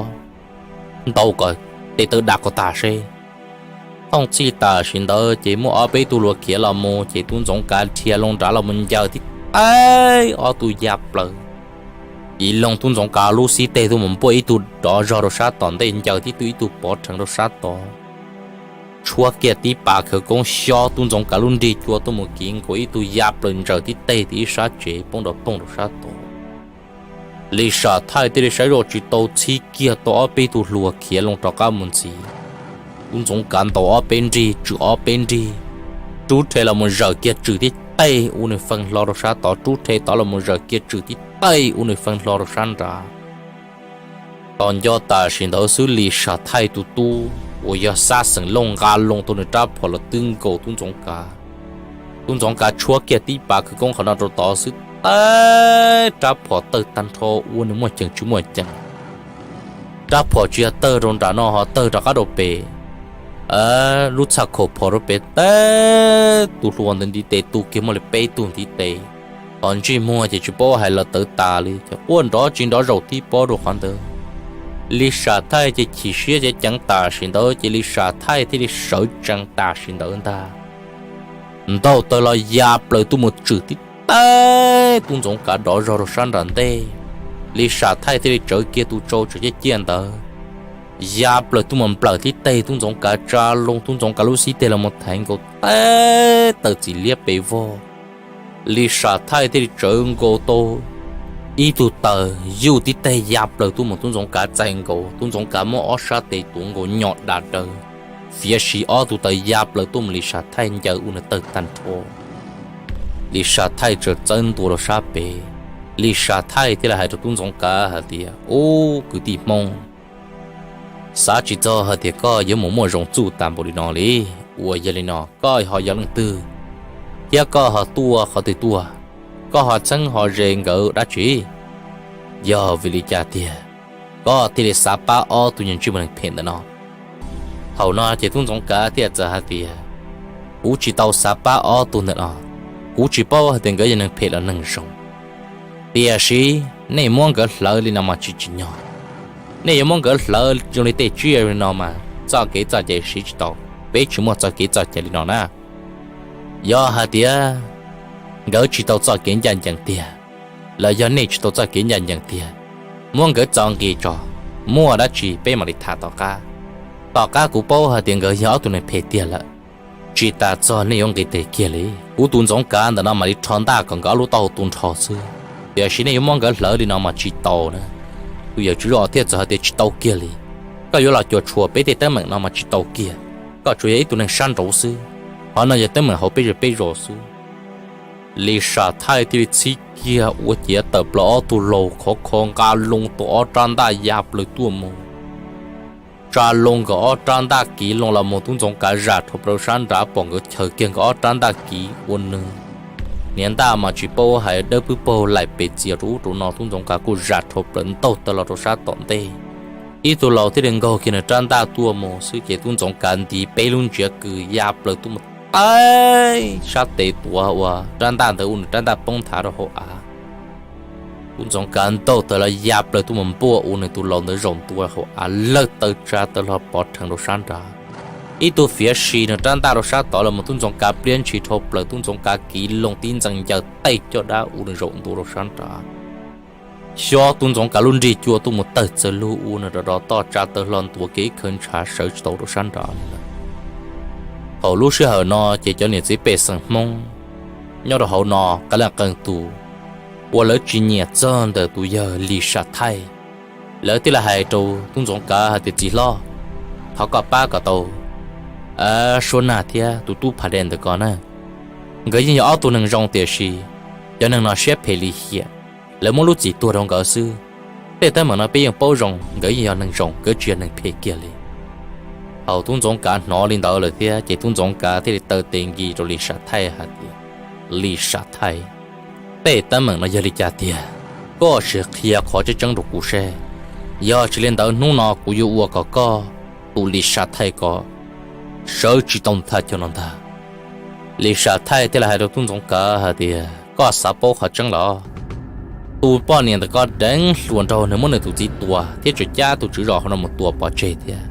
ntaus kom tes taw da kom tag seb. Thooj txhij tam sim ntawd ces muaj ob peb tug hluas khiav los mus ces tub Ntxoov Kav dhia loo nrad los mus ncaws tib teg ob tug ya plaws. Ib loo tub Ntxoov Kav lub xib teg tuaj mus npuaj ib tug rov zog rau sab tom ntej, ncaws tib tug ib tug pov rheev rau sab tod. Tshuab kiag tib pas khawv koob xyob tub Ntxoov Kav lub nrig cua tuaj mus kiv nkaus ib tug ya plaws ntsaws tib teg tim ib sab tsev poob rau poog rau sab tod. Lis Sam Thaij thiaj li saib zoj tsis tau, txhib kiag tau ob peb tug hluas khiav loo rov qab mus ntxiv. Tub Ntxoov Kav ntaus ob peb nrig tswm ob peb nrig, rub rhe los mus zawm kiag tswm tib teg ua nws feej hlo rau sab tod, rub rhe tod los mus zawm kiag tswm tib teg ua nws feej hlo rau sab nrad. Tos nco tam sim ntawd xwb Lis Sam Thaij tus tub uas yog Xab Xeem Looj nqa loo tau nws rab phom los twb nkaus tub Ntxoov Kav. Tub Ntxoov Kav tshuab kiag tib pas khawv koob qhov no rau tod xwb teb rab phom tawg tag nrho ua nws muaj ceem tsis muaj ceem. Rab phom tsis yog tawg rau nram no ho tawg rov qab rau pem, lub txhaj khaum phom rau pem teb tus hluas ntawd ntiv tes tu kiag muaj li peb tug ntiv tes. Qhov ntsej muag ces tsis paub hais los tawv tas li, ces quaj nrov tsis nrov zaum tib pob rau qhov ntawd. Lis Sam Thaij ces chim siab ceev ceev tam sim ntawd ces Lis Sam Thaij thiaj li sawv tsees tam sim ntawd ntag. Ntaug taw los ya plaws tuaj mus tswm tib teg tub Ntxoov Kav rov zog rau sab nram ntej. Lis Sam Thaij thiaj li tsawv kiag tus tsau tsawv ciaj ciaj ntawd, ya plaws tuaj mus nplawm tib teg tub Ntxoov Kav, tsa loo tub Ntxoov Kav lub xib teg los mus thaiv nkaus teb taw txim liab pes vog. Lis Sam Thaij thiaj li tsawv nkaus tau ib tug taws yuj tib teg ya plaws tuaj mus tub Ntxoov Kav txais nkaus, tub Ntxoov Kav muab ob sab tes tuav nkaus nyom da daws, fiav si ob tug taws ya plaws tuaj mus Lis Sam Thaij ncaws ua nws tawg tag nrho. Lis Sam Thaij txawm txawb ntua rau sab pem. Lis Sam Thaij thiaj li hais rau tub Ntxoov Kav hais tias, ub kwv tij Hmoob, xav tsis txog hais tias koj yuav mus muaj zoo txuj tas npaum li no li. Uas yog li no koj ho yog leej twg, thiab koj ho tuaj qhov twg tuaj? Koj ho txheeb ho ze nkawd dab tsi? Yog vim li cas tiag koj thiaj li xav pab ob tug ntsej muag neeg phem ntawm no? Thaum no ces tub Ntxoov Kav thiaj txawm hais tias, kuv tsis tau xav pab ob tug ntawm no, kuv tsis paub hais tias nkawd yog neeg phem los neeg zoo. Tiam sis nej muab nkawd hlawv li no mas tsis tsim nyog. Nej yuav muab nkawd hlawv zoo li tej tsiaj li no mas txoj kev txoj cai siv tsis tau, peb tsis muaj txoj kev txoj cai li no na. Yog hais tias nkawd tsis tau txoj kev ncaj ncees tiag, los yog nej tsis tau txoj kev ncaj ncees tiag, muab nkawd txo nqis tso, muaj dab tsi peb mam li tham tom qab. Tom qab kuv paub hais tias nkawd yog ob tug neeg phem tiag lawm, tsis tas txog nej yuav nqis tes kiag li, kuv tus Ntxoov Kav ntawm no mam li rho ntaj kom nkawd ob lub taub hau tu nrho xwb. Tiam sis nej yuav muab nkawd hlawv li no mas tsis tau na. Tus yawm tswv zos thiaj txawm hais tias tsis tau kiag li. Koj yuav los cuam tshuam peb tej teeb meem no mas tsis tau kiag. Koj tsuas yog ib tug neeg sab nraud xwb, qhov no yog teeb meem hauv peb zej peb zos xwb. Lis Sam Thaij thiaj li txhib kiag ua ciav tawm plaws ob tug laus khov kho nqa loo tau ob rab ntaj ya plaws tuaj mus. Tsa loo nkawd ob rab ntaj kiv loo los mus tub Ntxoov Kav zam rho plaws sab nrad pom nkawd chaws kiag nkawd ob rab ntaj kiv ua nws. Niag ntaj mas tsis paub hais dawb pwb paug laim pes txias rau ub rau no, tub Ntxoov Kav kuj zam rho plaws ntaug taw los rau sab tom ntej. Ib tug laus thiaj li nkaug kiag nws rab ntaj tuaj mus xwb ces tub Ntxoov Kav ntiv peb lub ntsiav kws ya plaws tuaj mus teb sab tes tuav uas rab ntaj ntawd ua nws rab ntaj poob nthav rau hauv av. Tub Ntxoov Kav ntaug tawm los ya plaws tuaj mus npuaj ua nws tus laus ntawd zaum ntua hauv av lawg taw tsa taw hlo pov rheev rau sab nrad. Ib tug fiav si nws rab ntaj rau sab tod los mus, Tub Ntxoov Kav pliab ntshis dhau plaws, Tub Ntxoov Kav kiv loo tib ntxees ncaws taij caj dab ua nws zaum ntua rau sab nrad. Xyov Tub Ntxoov Kav lub nrig cua tuaj mus tawg txawg lug ua nws rov rov toj tsa taw hlo ntuav kiag ib khawv ntshav sawv tsis tau rau sab nrad li lawm. Thaum lub sij hawm no ces cov niam txiv pej xeem Hmoob nyob rau hauv no qee leej qee tus uas lawv tsis nyiam txog ntawm tus yawg Lis Sam Thaij, lawv thiaj li hais rau Tub Ntxoov Kav hais tias, Txiv hlob, thov koj pab kom tau Suab Nag thiab tus tub Phas Dais ntawm ko na. Nkawd yeej yog ob tug neeg zoo tiam sis cov neeg no siab phem lim hiam, lawv muab lub txim tuag rau nkawd xwb. Tej teeb meem no peb yeej paub zoo, nkawd yeej yog neeg zoo, nkawd tsis yog neeg phem kiag li. Thaum Tub Ntxoov Kav hnov li ntawd lawm thiab ces Tub Ntxoov Kav thiaj li taw tes nkis rau Lis Sam Thaij hais tias, Lis Sam Thaij, tej teeb meem no yog li cas tiag? Koj sim qhia qhov tseeb tseeb rau kuv seb, yog tsis li ntawd hnub no kuv yuav ua kom koj tus Lis Sam Thaij ko sawv tsis tau thaj chaw no ntag. Lis Sam Thaij thiaj li hais rau Tub Ntxoov Kav hais tias, Koj xav paub qhov tseeb los? Tus poj niam ntawm ko deev hluas nraug, nws muab nws tus txiv tua thiab tseem cab tus tswv zos hauv no mus tua pov tseg thiab.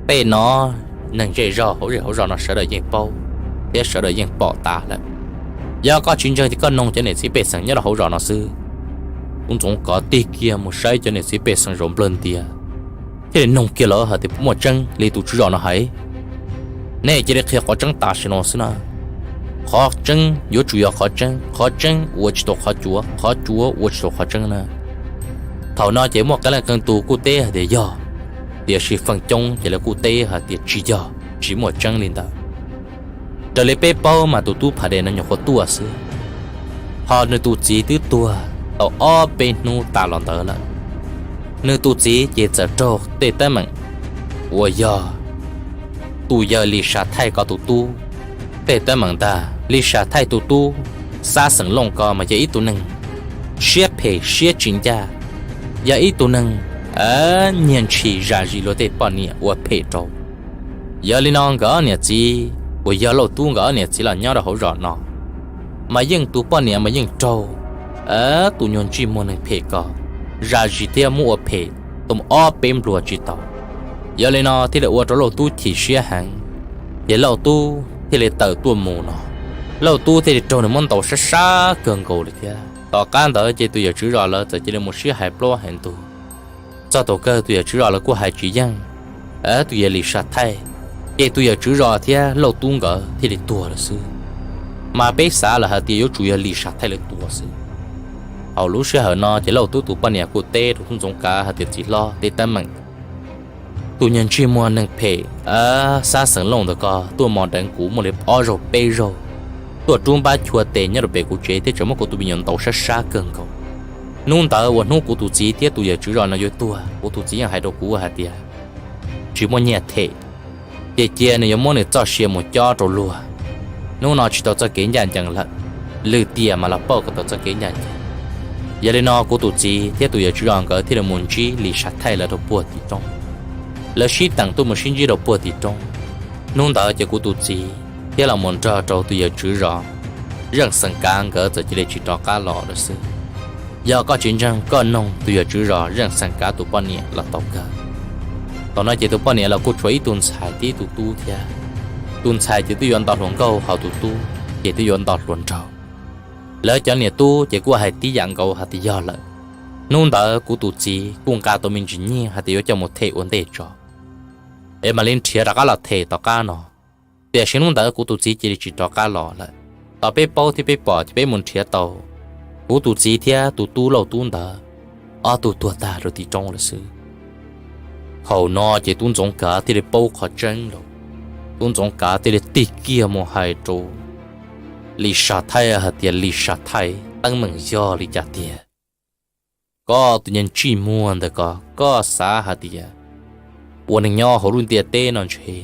Tej no neeg zej zog hauv zej hauv zos no sawv daws yeej paub thiab sawv daws yeej pom tas lawm. Yog koj tsis ntseeg ces koj noog cov niam txiv pej xeem nyob rau hauv zos no xwb. Tub Ntxoov Kav tig kiag mus saib cov niam txiv pej xeem zaum nplawg ntias, thiaj li noog kiag lawv hais tias, Puas muaj tseeb li tus tswv zos no hais? Nej cia li qhia qhov tseeb tam sim no xwb na. Qhov tseeb yuav tsum yog qhov tseeb, qhov tseeb ua tsis tau qhov cuav, qhov cuav ua tsis tau qhov tseeb na. Thaum no ces muaj qee leej qee tus kuj teb hais tias yog, tiam sis feem coob ces lawv kuj teb hais tias tsis yog, tsis muaj tseeb li ntawd. Raws li peb paub mas tus tub Phas Dais no nyuam qhuav tuaj xwb, ho nws tus txiv twb tuag tau ob peb hnub tas los ntawd lawm. Nws tus txiv ces txawm raug tej teeb meem uas yog tus yawg Lis Sam Thaij ko tus tub tej teeb meem ntag. Lis Sam Thaij tus tub Xab Xeem Looj ko mas yog ib tug neeg siab phem siab tsis ncaj, yog ib tug neeg nyiag ntshis zam zis luag tej poj niam ua phem rau. Yog li no nkawd ob niam txiv uas yog Lauj Tub nkawd ob niam txiv los nyob rau hauv zos no mas yeej tus poj niam mas yeej raug tus nyuag ntsij muag neeg phem ko zam zis thiab muab ua phem tau ob peb npluag tsis tau. Yog li no thiaj li ua rau Lauj Tub chim siab heev, ces Lauj Tub thiaj li tawm tuaj mus no. Lauj Tub thiaj li raug nws muab ntaus sab sab kawg nkaus li thiab. Tom qab ntawd ces tus yawm tswv zos lawv txawm cia li mus sib hais plaub hais ntug. Txog thaum kawg tus yawm tswv zos lawv kuj hais tsis yeej tus yawg Lis Sam Thaij, ces tus yawm tswv zos thiab Lauj Tub nkawd thiaj li tuag lawm xwb. Mas peb xav lawm hais tias yuav tsum yog Lis Sam Thaij lawv tua xwb. Thaum lub sij hawm no ces Lauj Tub tus poj niam kuj teb rau Tub Ntxoov Kav hais tias, Txiv hlob, tej teeb meem tus nyuag ntsij muag neeg phem Xab Xeem Looj ntawd ko tuaj mos deev kuv muaj li ob zaug peb zaug, tuaj rub npab chua tes nyob rau pem kuv tsev thiab tseem muab kuv tus me nyuam ntaus sab sab kawg nkaus. Hnub ntawd uas hnub kuv tus txiv thiab tus yawm tswv zos no yuav tuag, kuv tus txiv yeej hais rau kuv hais tias tsis muaj nyiaj them, ces cia nws yuav muab nws txoj sia mus cob rau luag. Hnub no tsis tau txoj kev ncaj ncees lawm, lwm tiam mas los pauj kom tau txoj kev ncaj ncees. Yog li no kuv tus txiv thiab tus yawm tswv zos nkawd thiaj li mus ntsib Lis Sam Thaij lawv rau puag tim roob. Lawv sib teem tuaj mus sib ntsib rau puag tim roob. Hnub ntawd ces kuv tus txiv thiab los mus nrog rau tus yawm tswv zos Zeej Xeem Kav nkawd txawm cia li tsis rov qab los lawm xwb. Yog koj tsis ntseeg, koj noog tus yawm tswv zos Zeej Xeem Kav tus poj niam los tau kawg. Thaum no ces tus poj niam los kuj tshuav ib tug ntxhais thiab ib tug tub thiab. Tus ntxhais ces twb yuav nto hluas nkauj, ho tus tub ces twb yuav nto hluas nraug. Lawv cov niam tub ces kuj hais tib yam nkaus hais tias yog lawm. Hnub ntawd kuv tus txiv kuj nqa tau me ntsis nyiaj hais tias yuav coj mus them ua ntej tso, es mam li nrhiav rov qab los them tom qab no. Tiam sis hnub ntawd kuv tus txiv cia li tsis rov qab los lawm. Thaum peb paub thiab peb pom ces peb mus nrhiav tau kuv tus txiv thiab tus tub Lauj Tub ntawd ob tug tuag tag rau tim roob lawm xwb. Thaum no ces tub Ntxoov Kav thiaj li paub qhov tseeb lawm. Tub Ntxoov Kav thiaj li tig kiag mus hais rau Lis Sam Thaij hais tias, Lis Sam Thaij, teeb meem yog li cas tiag? Koj tus nyuag ntsij muag ntawm ko, koj xav hais tias ua neeg nyob hauv lub ntiaj teb no ntshe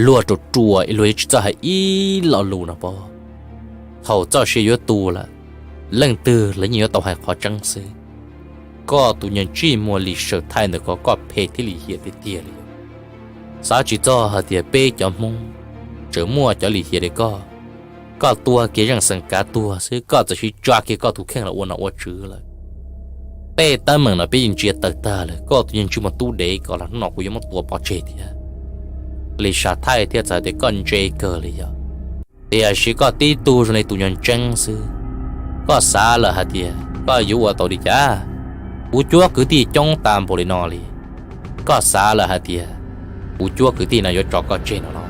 luag ruam ruam es luag yuav tsis txawj hais ib lo lus no pob? Thaum txoj sia yuav tu lawm, leej twg los yeej yuav tau hais qhov tseeb xwb. Koj tus nyuag ntsij muag Lis Sam Thaij ntawm ko, koj phem thiab lim hiam tiag tiag li. Xav tsis txog hais tias peb cov Hmoob tseem muaj cov lim hiam li koj. Koj tua kiag Zeej Xeem Kav tuag xwb, koj txawm sis tsa kiag koj tus kheej los ua nom ua tswv lawm. Tej teeb meem no peb yeej ntsia tawm tag lawm, koj tus yeej tsis muaj tub dev ko los hnub no kuv yuav muab tua pov tseg thiab. Lis Sam Thaij thiaj txawm tias, koj ntse kawg li yog, tiam sis koj tib tug zoo li tus nyuag ntseeb xwb. Koj xav lawm hais tias koj yuav ua tau li cas? Kuv cuab kwv tij coob tas npaum li no li, koj xav lawm hais tias kuv cuab kwv tij no yuav tso koj tseg no los?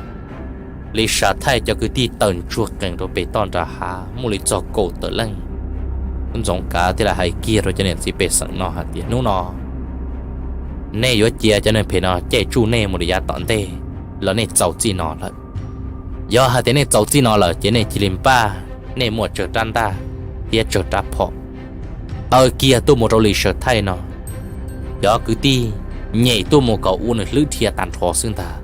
Lis Sam Thaij cov kwv tij tawm ntsuag qees rau pem toj nram hav muaj li txog kaum tawm leej. Tub Ntxoov Kav thiaj li hais kiag rau cov niam txiv pej xeem no hais tias, hnub no nej yuav cia cov neeg phem no caij tsuj nej mus rau yav tom ntej los nej txaus txij no lawm. Yog hais tias nej txaus txij no lawm ces nej cia li npaj nej muaj tsawg rab ntaj thiab tsawg rab phom, taw kiag tuaj mus rau Lis Sam Thaij no, cov kwv tij nyem tuaj mus kom ua nws hlwb dhia tag nrho xwb ntag.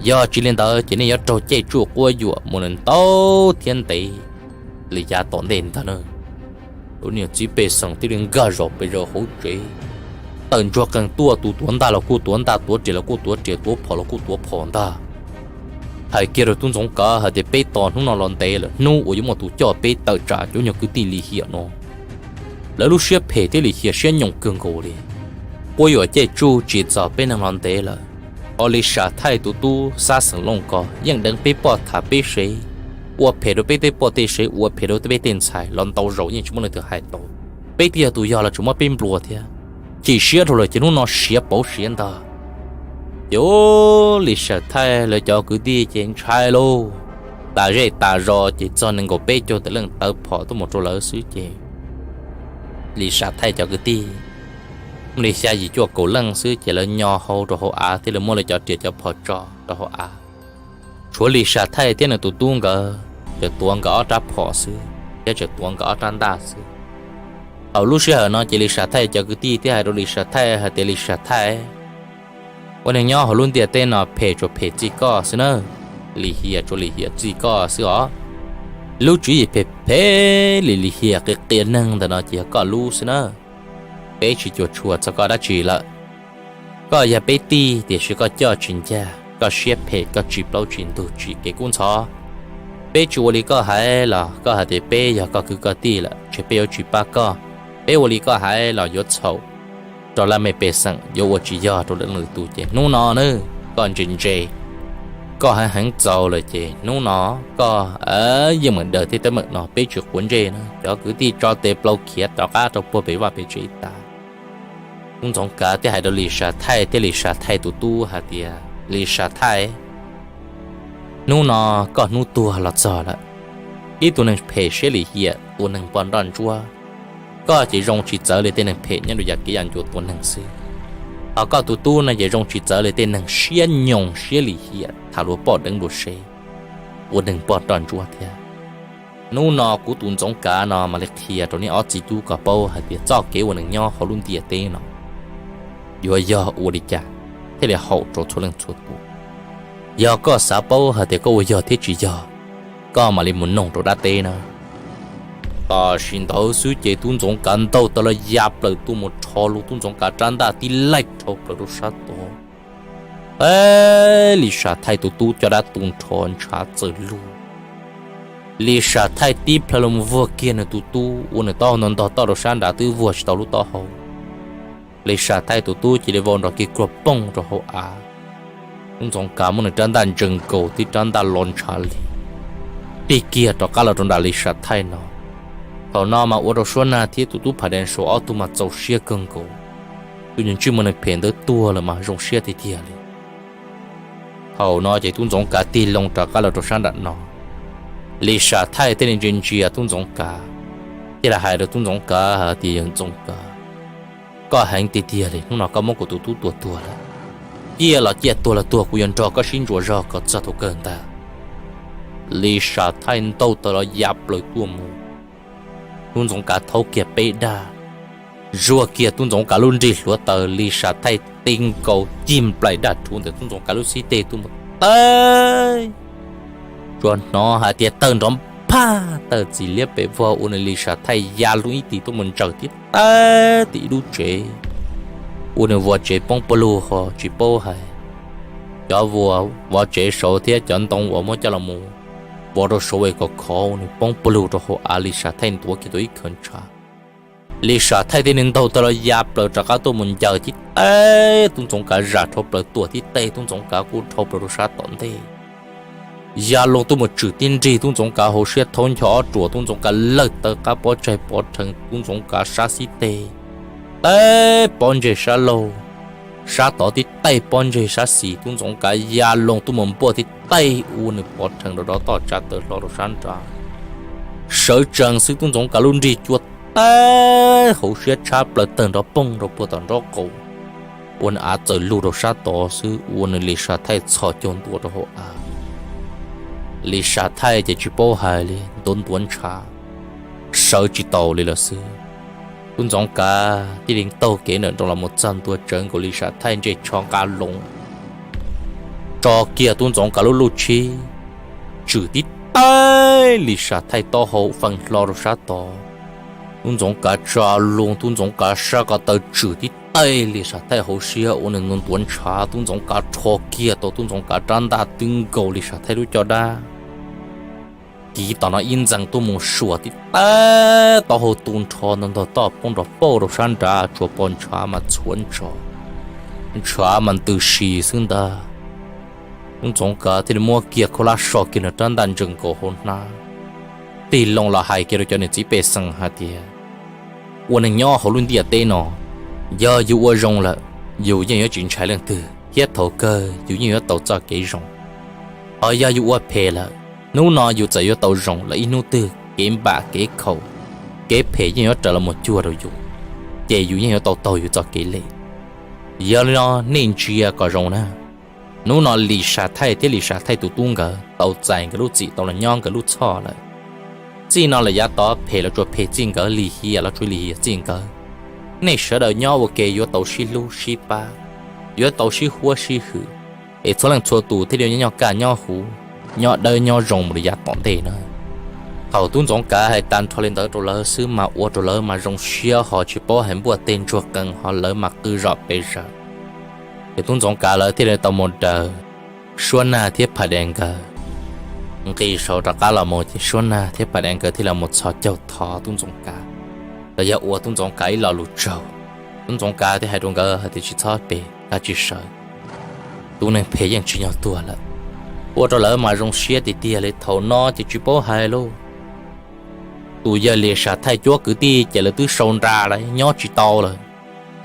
Yog tsis li ntawd ces nej yuav raug caij tsuj quab yuam mus ntau thiab ntev li yav tom ntej ntag na. Tus niam txiv pej xeem thiaj li nkag zom pes zaws hauv tsev, tawm ntsuag qees tuaj, tus tuav ntaj los kuj tuav ntaj, tuav riam los kuj tuav riam, tuav phom los kuj tuav phom ntag. Hais kiag rau Tub Ntxoov Kav hais tias, peb tos hnub no los ntev lawm, hnub uas yuav muaj tus coj peb tawm tsam cov nyuag kwv tij lim hiam no, lawv lub siab phem thiab lim hiam siab nyoos kawg nkaus li. Quab yuam caij tsuj tsim txom peb neeg los ntev lawm. Ho Lis Sam Thaij tus tub Xab Xeem Looj ko yeej deev peb poj tham peb sev, ua phem rau peb tej poj tej sev, ua phem rau peb tej ntxhais los ntau zaus yeej tsis muaj leej twg hais tau. Peb twb yog tus yog los tseem muab peb nplua thiab. Chim siab dhau lawm ces hnub no siav pauv siav ntag. Ces Lis Sam Thaij lawv cov kwv tij ces ntshai lauj, tas zej tas zos ces txog nees nkaum peb caug tawm leej tawv phom tuaj mus rau lawv xwb ces Lis Sam Thaij cov kwv tij muaj li xya yim cuaj kaum leej xwb ces lawv nyo hau rau hauv av thiab lawv muab lawv cov riam cov phom tso rau hauv av. Tshuav Lis Sam Thaij thiab nws tus tub nkawd tseem tuav nkawd ob rab phom xwb thiab tseem tuav nkawd ob rab ntaj xwb. Thaum lub sij hawm no ces Lis Sam Thaij cov kwv tij thiaj hais rau Lis Sam Thaij hais tias, Lis Sam Thaij, ua neeg nyob hauv lub ntiaj teb no phem tsuas phem txij koj xwb na, lim hiam tsuas lim hiam txij koj xwb os. Lub tswv yim phem phem li lim hiam qias qias neeg ntawm no ces yog koj lub xwb na. Peb tsis cuam tshuam txog koj dab tsi lawm. Koj yog peb tij tiam sis koj coj tsis ncaj, koj siab phem, koj tsis plaub tsis ntug tsis kev kub ntxhov. Peb tsis ua li koj hais los koj hais tias peb yog koj kwv koj tij lawm ces peb yuav tsis pab koj. Peb ua li koj hais los yuav txhaum rau laj mej pej xeem, yuav ua tsis yog rau lwm leej lwm tus ces hnub no na, koj ntse ntse, koj heev heev txaus lawm ces hnub no koj yeej meem daws tej teeb meem no peb tsis quav ntsej na. Cov kwv tij tso tes plaub khiav rov qab rau puag pem vaj pem tsev tas. Tub Ntxoov Kav thiaj hais rau Lis Sam Thaij thiab Lis Sam Thaij tus tub hais tias, Lis Sam Thaij, hnub no koj hnub tuag los txog lawm. Ib tug neeg phem siab lim hiam tua neeg poj nroj ntsuab, koj ces zoo tsis txawv li tej neeg phem nyob rau yam kev yam ncua tua neeg xwb. Ho koj tus tub no ces zoo tsis txawv li tej neeg siab nyoos siab lim hiam tham luag poj deev luag sev, tua neeg poj nroj ntsuab thiab. Hnub no kuv tus Ntxoov Kav no mam li qhia rau nej ob txiv tub kom paub hais tias txoj kev ua neeg nyob hauv lub ntiaj teb no yuav yog ua li cas thiaj li haum rau txhua leej txhua tus. Yog koj xav paub hais tias koj ua yog thiab tsis yog, koj mam li mus noog rau dab teb na. Tam sim ntawd xwb ces tub Ntxoov Kav ntaug taw los ya plaws tuaj mus rho lug tub Ntxoov Kav rab ntaj tib laij rho plaws rau sab tod. Peb Lis Sam Thaij tus tub coj dab tu nrho ntshav txawm lug. Lis Sam Thaij tib plhaw los vuag kiag nws tus tub ua nws taub hau ntog ntog toj rau sab nrad twb vuag tsis tau lub taub hau. Lis Sam Thaij tus tub cia li vau nrov kiag kuag pooj rau hauv av. Tub Ntxoov Kav muab nws rab ntaj ntsees nkaus tib rab ntaj los ntshav li, tig kiag rov qab los rau nram Lis Sam Thaij no. Thaum no mas ua rau Suab Nag thiab tus tub Phas Dees Saus ob tug mas txaus siab kawg nkaus. Tus nyuag ntsej muag neeg phem ntawd tuag lawm mas zoo siab tiag tiag li. Thaum no ces tub Ntxoov Kav tig loo rov qab los rau sab nram no. Lis Sam Thaij thiaj li ntsia ntsia tub Ntxoov Kav, thiaj li hais rau tub Ntxoov Kav hais tias, yawg Ntxoov Kav, koj heev tiag tiag li, hnub no koj muab kuv tus tub tua tuag lawm. Ciaj los ciaj, tuag los tuag, kuv yuav nrog koj sib ntsuas zog kom txog thaum kawg ntag. Lis Sam Thaij ntaug taw los ya plaws tuaj mus. Tub Ntxoov Kav thaub kiag peb dag, zuag kiag tub Ntxoov Kav lub nrig hluav taws, Lis Sam Thaij ti nkaus cig nplaim daj rhuv ntawm tub Ntxoov Kav lub xib teg tuaj mus tawg. Tsuas hnov hais tias tawg nrov nphaj tawg txim liab pes vog ua nws Lis Sam Thaij ya lub ib tis tuaj mus ntsaws tib tawg tim ib lub tsev, ua nws vov tsev poob pawg lug ho tsis paub hais. Cov vov tsev saud thiab cov ntoo uas muab coj los mus pov rau saum es kom khov, nws poob pawg lug rau hauv av. Lis Sam Thaij ntuav kiag tau ib khawv ntshav, Lis Sam Thaij thiaj li ntaug tawg los ya plaws rov qab tuaj mus ncaws tib teg tub Ntxoov Kav zam dhau plaws tuam tib teg, tub Ntxoov Kav kuj dhau plaws rau sab tom ntej. Ya loo tuaj mus tswm tib nrig, tub Ntxoov Kav hauv siab thaub ncho ob ruam, tub Ntxoov Kav lawj tawg qab pob tsaig pov rhees, tub Ntxoov Kav sab xib teg tib pob ntseg sab laug, sab tod tib teg pob ntseg sab xis, tub Ntxoov Kav ya loo tuaj mus npuaj tib teg ua nws pov rhees rau rov toj tsa tawm hlo rau sab nrad. Sawv tsees xwb tub Ntxoov Kav lub nrig cua teb hauv siab tshab plaws tawg nrov poog rau puag tom nraub qaum, ua nws av txawm lug rau sab tod xwb ua nws Lis Sam Thaij txhos caug ntua rau hauv av. Lis Sam Thaij ces tsis paub hais li, ntuav ntuav ntshav sawv tsis taus li lawm xwb. Tub Ntxoov Kav thiaj li taug kev ntawm nroos los mus txog ntua tsawv nkaus Lis Sam Thaij ntsej tsho nqa loo, tso kiag tub Ntxoov Kav lub luj tshib, tswm tib teg Lis Sam Thaij taub hau feem hlo rau sab tod. Tub Ntxoov Kav tsa loo, tub Ntxoov Kav sab ko taw tswm tib teg Lis Sam Thaij hauv siab ua nws ntuav ntuav ntshav, tub Ntxoov Kav rho kiag tau tub Ntxoov Kav rab ntaj twb nkaus Lis Sam Thaij lub caj dab. Kiv tom no ib ntxees tuaj mus suam tib teg taub hau tu nrho ntog ntog toj poob nrov pauj rau sab nrad, tsuas pom ntshav mas txhuav ntso, ntshav mas ntws si xwb ntag. Tub Ntxoov Kav thiaj li muab kiag khaub hlab so kiag nws rab ntaj ntsees nkaus hauv hnab, tig loo los hais kiag rau cov niam txiv pej xeem hais tias, ua neeg nyob hauv lub ntiaj teb no, yog yus ua zoo lawm, yus yeej yuav tsis ntshai leej twg thiab thaum kawg yus yeej yuav tau txoj kev zoo. Ho yog yus ua phem lawm, hnub no yus txawm yuav tau zoo los ib hnub twg kev npam kev khaum, kev phem yeej yuav raws los mus cuag rau yus, ces yus yeej yuav tau taug yus txoj kev li. Yog li no nej ntsia kom zoo na, hnub no Lis Sam Thaij thiab Lis Sam Thaij tus tub nkawd tau txais nkawd lub txim tau los nyob nkawd lub txhoj lawm. Txij no lawm yav tod phem los tsuas phem txij nkawd, lim hiam los tsuas lim hiam txij nkawd. Nej sawv daws nyob ua ke yuav tau sib hlub sib pab, yuav tau sib huab sib hwm, es txhua leej txhua tus thiaj li nyob kaj nyob huv, nyob dawb nyob zoo mus li yav tom ntej na. Thaum tub Ntxoov Kav hais tag nrho li ntawd rau lawv xwb mas ua rau lawv mas zoo siab ho tsis paub hais npuaj teg ntsuag qees ho lawv mas qw zom pes zaws. Ces tub Ntxoov Kav lawv thiaj li tau mus daws Suab Nag thiab Phaj Dej nkawd nqis saud rov qab los mus ces Suab Nag thiab Phaj Dej nkawd thiaj li mus txhos caug thov tub Ntxoov Kav, los yog ua tub Ntxoov Kav ib lo lus tsaug. Tub Ntxoov Kav thiaj hais rau nkawd hais tias tsis txhob pes, kav tsij sawv, tus neeg phem yeej tsim nyog tuag lawm. Ua rau lawv mas zoo siab tiag tiag li. Thaum no ces tsis paub hais lauj, tus yawg Lis Sam Thaij cuab kwv tij ces lawv twb sau nra lawm nyob tsis tau lawm.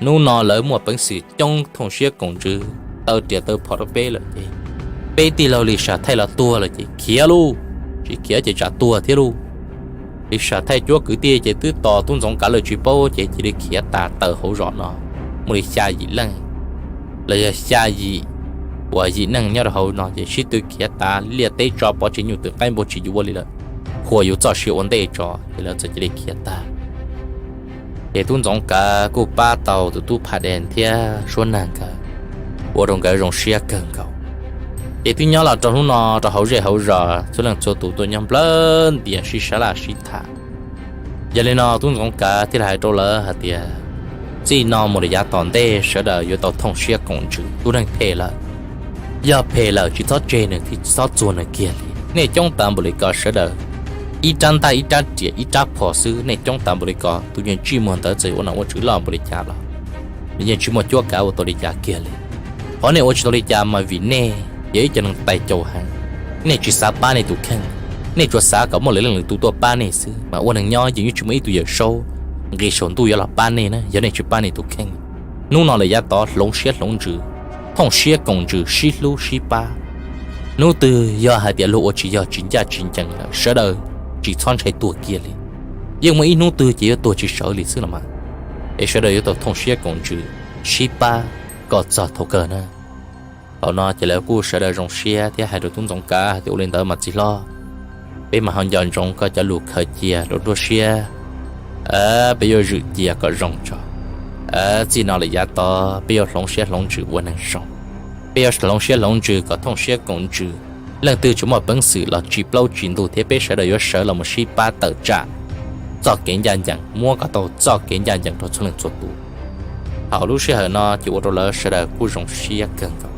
Hnub no lawv muaj peev xwm coob thooj siab koom ntsws taw riam taw phom rau peb lawm ces peb tij laug Lis Sam Thaij los tuag lawm ces khiav lauj, tsis khiav ces tsam tuag thiab lauj. Lis Sam Thaij cuab kwv tij ces twb tos tub Ntxoov Kav lawv tsis paub ces cia li khiav tas tawm hauv zos no muaj li xya yim leej, los yog xya yim uas yim neeg nyob rau hauv no ces sib tw khiav tas, liaj teb tso pov tseg, nyuj twm qaib npua tsis yuav ua li lawm, qhuas yus txoj sia ua ntej tso ces lawv txawm cia li khiav tag. Ces tub Ntxoov Kav kuj pab tau tus tub Phaj Dej thiab Suab Nag nkawd, ua rau nkawd zoo siab kawg nkaus. Ces twb nyob los rau hnub no rau hauv zej hauv zos txhua leej txhua tus tuaj nyob nplawg ntias sib sab laj sib tham. Yog li no tub Ntxoov Kav thiaj li hais rau lawv hais tias, txij no mus rau yav tom ntej sawv daws yuav tau thooj siab koom ntsws, tus neeg phem lawm, yog phem lawm tsis txhob tseg nws thiab tsis txhob txuag nws kiag li. Nej coob tas npaum li ko sawv daws ib rab ntaj ib rab riam ib rab phom xwb, nej coob tas npaum li ko tus yeej tsij muag ntawd txawm ua nom ua tswv loj npaum li cas los nws yeej tsis muaj cuab kav ua tau li cas kiag li. Qhov nej ua tsis tau li cas mas vim nej yog ib co neeg tais caus heev, nej tsis xav pab nej tus kheej, nej tsuas xav kom muaj lwm leej lwm tus tuaj pab nej xwb, mas ua neeg nyob yeej yuav tsis muaj ib tug Yawm Saub nqis saum ntuj yuav los pab nej na yog nej tsis pab nej tus kheej. Hnub no lawm yav tod hloov siab hloov ntsws, thooj siab koom ntsws sib hlub sib pab. Hnub twg yog hais tias luag ua tsis yog tsis ncaj tsis ncees lawm sawv daws tsis txhob ntshai tuag kiag li. Yeej muaj ib hnub twg ces yuav tuag tsis sawv li xwb los mas, es sawv daws yuav tau thooj siab koom ntsws sib pab kom txog thaum kawg na. Thaum no ces lawv kuj sawv daws zoo siab thiab hais rau tub Ntxoov Kav hais tias, ua li ntawd mas txiv hlob, peb mas ho nco ntsoov koj cov lus khaws cia rau nruab siab, peb yuav zwm cia kom zoo tso. Txij no lawm yav tod peb yuav hloov siab hloov ntsws ua neeg zoo, peb yuav hloov siab hloov ntsws kom thooj siab koom ntsws. Leej twg tsis muaj peev xwm los tsis plaub tsis ntug thiab peb sawv daws yuav sawv los mus sib pab tawm tsam txoj kev ncaj ncees, muab kom tau txoj kev ncaj ncees rau txhua leej txhua tus. Thaum lub sij hawm no ces ua rau lawv sawv daws kuj zoo siab kawg nkaus.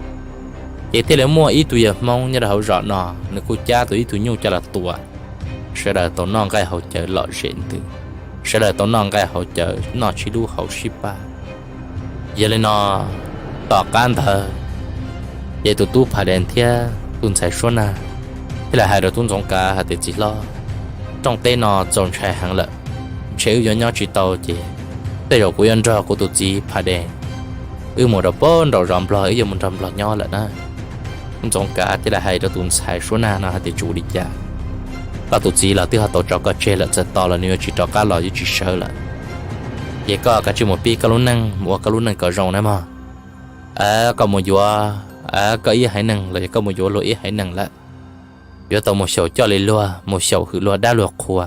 Ces thiaj li muaj ib tug yawg Hmoob nyob rau hauv zos no, nws kuj cab tau ib tug nyuj coj los tua. Sawv daws tau noj nqaij haus cawv lom zem ntws, sawv daws tau noj nqaij haus cawv noj sib hlub haus sib pab. Yog li no, tom qab ntawd, ces tus tub Phas Dees thiab tus ntxhais Suab Nag thiaj li hais rau tub Ntxoov Kav hais tias, Txiv hlob, rooj teb no txaus ntshai heev lawm, ntshe wb yuav nyob tsis tau ces tej zaum kuv yuav nrog kuv tus txiv Phas Dees wb mus rau pem nraum zos Nplog, wb yuav mus nrog Nplog nyob lawm na. Tub Ntxoov Kav thiaj li hais rau tus ntxhais Suab Nag no hais tias, Tsis ua li cas, koj tus txiv los twb ho tau tso koj tseg lawm, txawm tos los nws yuav tsis rov qab los yuav tsis sawv lawm. Ces koj kav tsij mus pib koj lub neej, mus ua koj lub neej kom zoo na mog. Koj mus yuav koj ib haiv neeg los yog koj mus yuav luag ib haiv neeg lawm, yuav tau mus xyaum coj li luag, mus xyaum hwm luag dab luag qhua,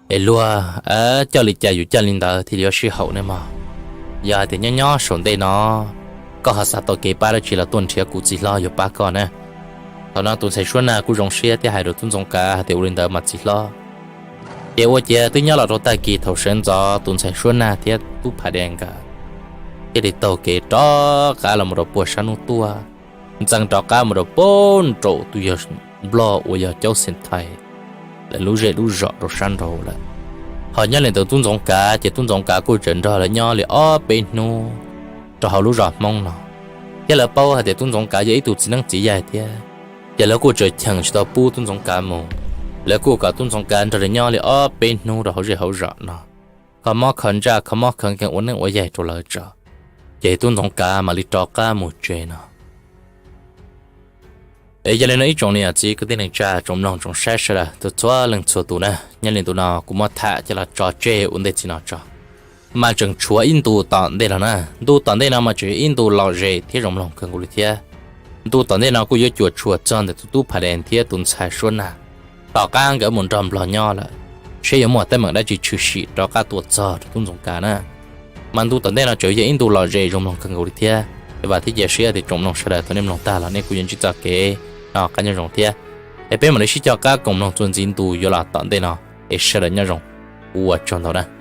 es luag coj li cas yus coj li ntawd thiaj li yuav sib haum ne mog. Yog hais tias nyob nyob saum ntej no koj ho xav tau kev pab dab tsi los tuaj nrhiav kuv, txiv hlob yuav pab koj na. Thaum no tus ntxhais Suab Nag kuj zoo siab thiab hais rau tub Ntxoov Kav hais tias, Ua li ntawd mas txiv hlob. Ces ua ciav twb nyob los rau tag kis thaum sawv ntxov tus ntxhais Suab Nag thiab tub Phas Dees nkawd thiaj li taug kev rov qab los mus rau puag sab hnub tuaj, ntxeev rov qab mus rau pem nraum tus yawg Nplog uas yog Caub Xeem Thais lawv lub zej lub zos rau sab nraud lawm. Ho nyob li ntawd tub Ntxoov Kav ces tub Ntxoov Kav kuj tseem nrog lawv nyob li ob peb hnub rau hauv lub zos Hmoob no, thiab lawv paub hais tias tub Ntxoov Kav yog ib tug txiv neeb txiv yaig thiab, ces lawv kuj tseem cheem tsis tau pub tub Ntxoov Kav mus. Lawv kuj kom tub Ntxoov Kav nrog lawv nyob li ob peb hnub rau hauv zej hauv zos no, kho mob kho ntsaj, kho mob kho nkeeg, ua neeb ua yaig rau lawv tso, ces tub Ntxoov Kav mam li rov qab mus tsev no. Es yog li no ib tsoom niam txiv kwv tij neej tsa tsoom mloog tsoom saib sawv daws txhua leej txhua tus na, nyob li ntu no kuv muab tham coj los tso tseg ua ntej txij no tso. Mas tseem tshuav ib ntu tom ntej los na, ntu tom ntej no mas tseem yog ib ntu lom zem thiab zoo mloog kawg nkaus li thiab. Ntu tom ntej no kuj yuav cuam tshuam txog ntawm tus tub Phas Dees thiab tus ntxhais Suab Nag, tom qab nkawd mus nrog Nplog nyob lawm, seb yuav muaj teeb meem dab tsi tshwm sim rov qab tuaj txog rau tub Ntxoov Kav na. Mas ntu tom ntej no tseem yog ib ntu lom zem zoo mloog kawg nkaus li thiab. Es vam thiab cia siab tias tsoom mloog sawv daws thaum nej mloog tag los nej kuj yuav ntsib txoj kev noj qab nyob zoo thiab. Es peb mam li sib cog qab koom mloog txuas ntxiv ntu yuav los tom ntej no, es sawv daws nyob zoo, ua tsaug ntau na.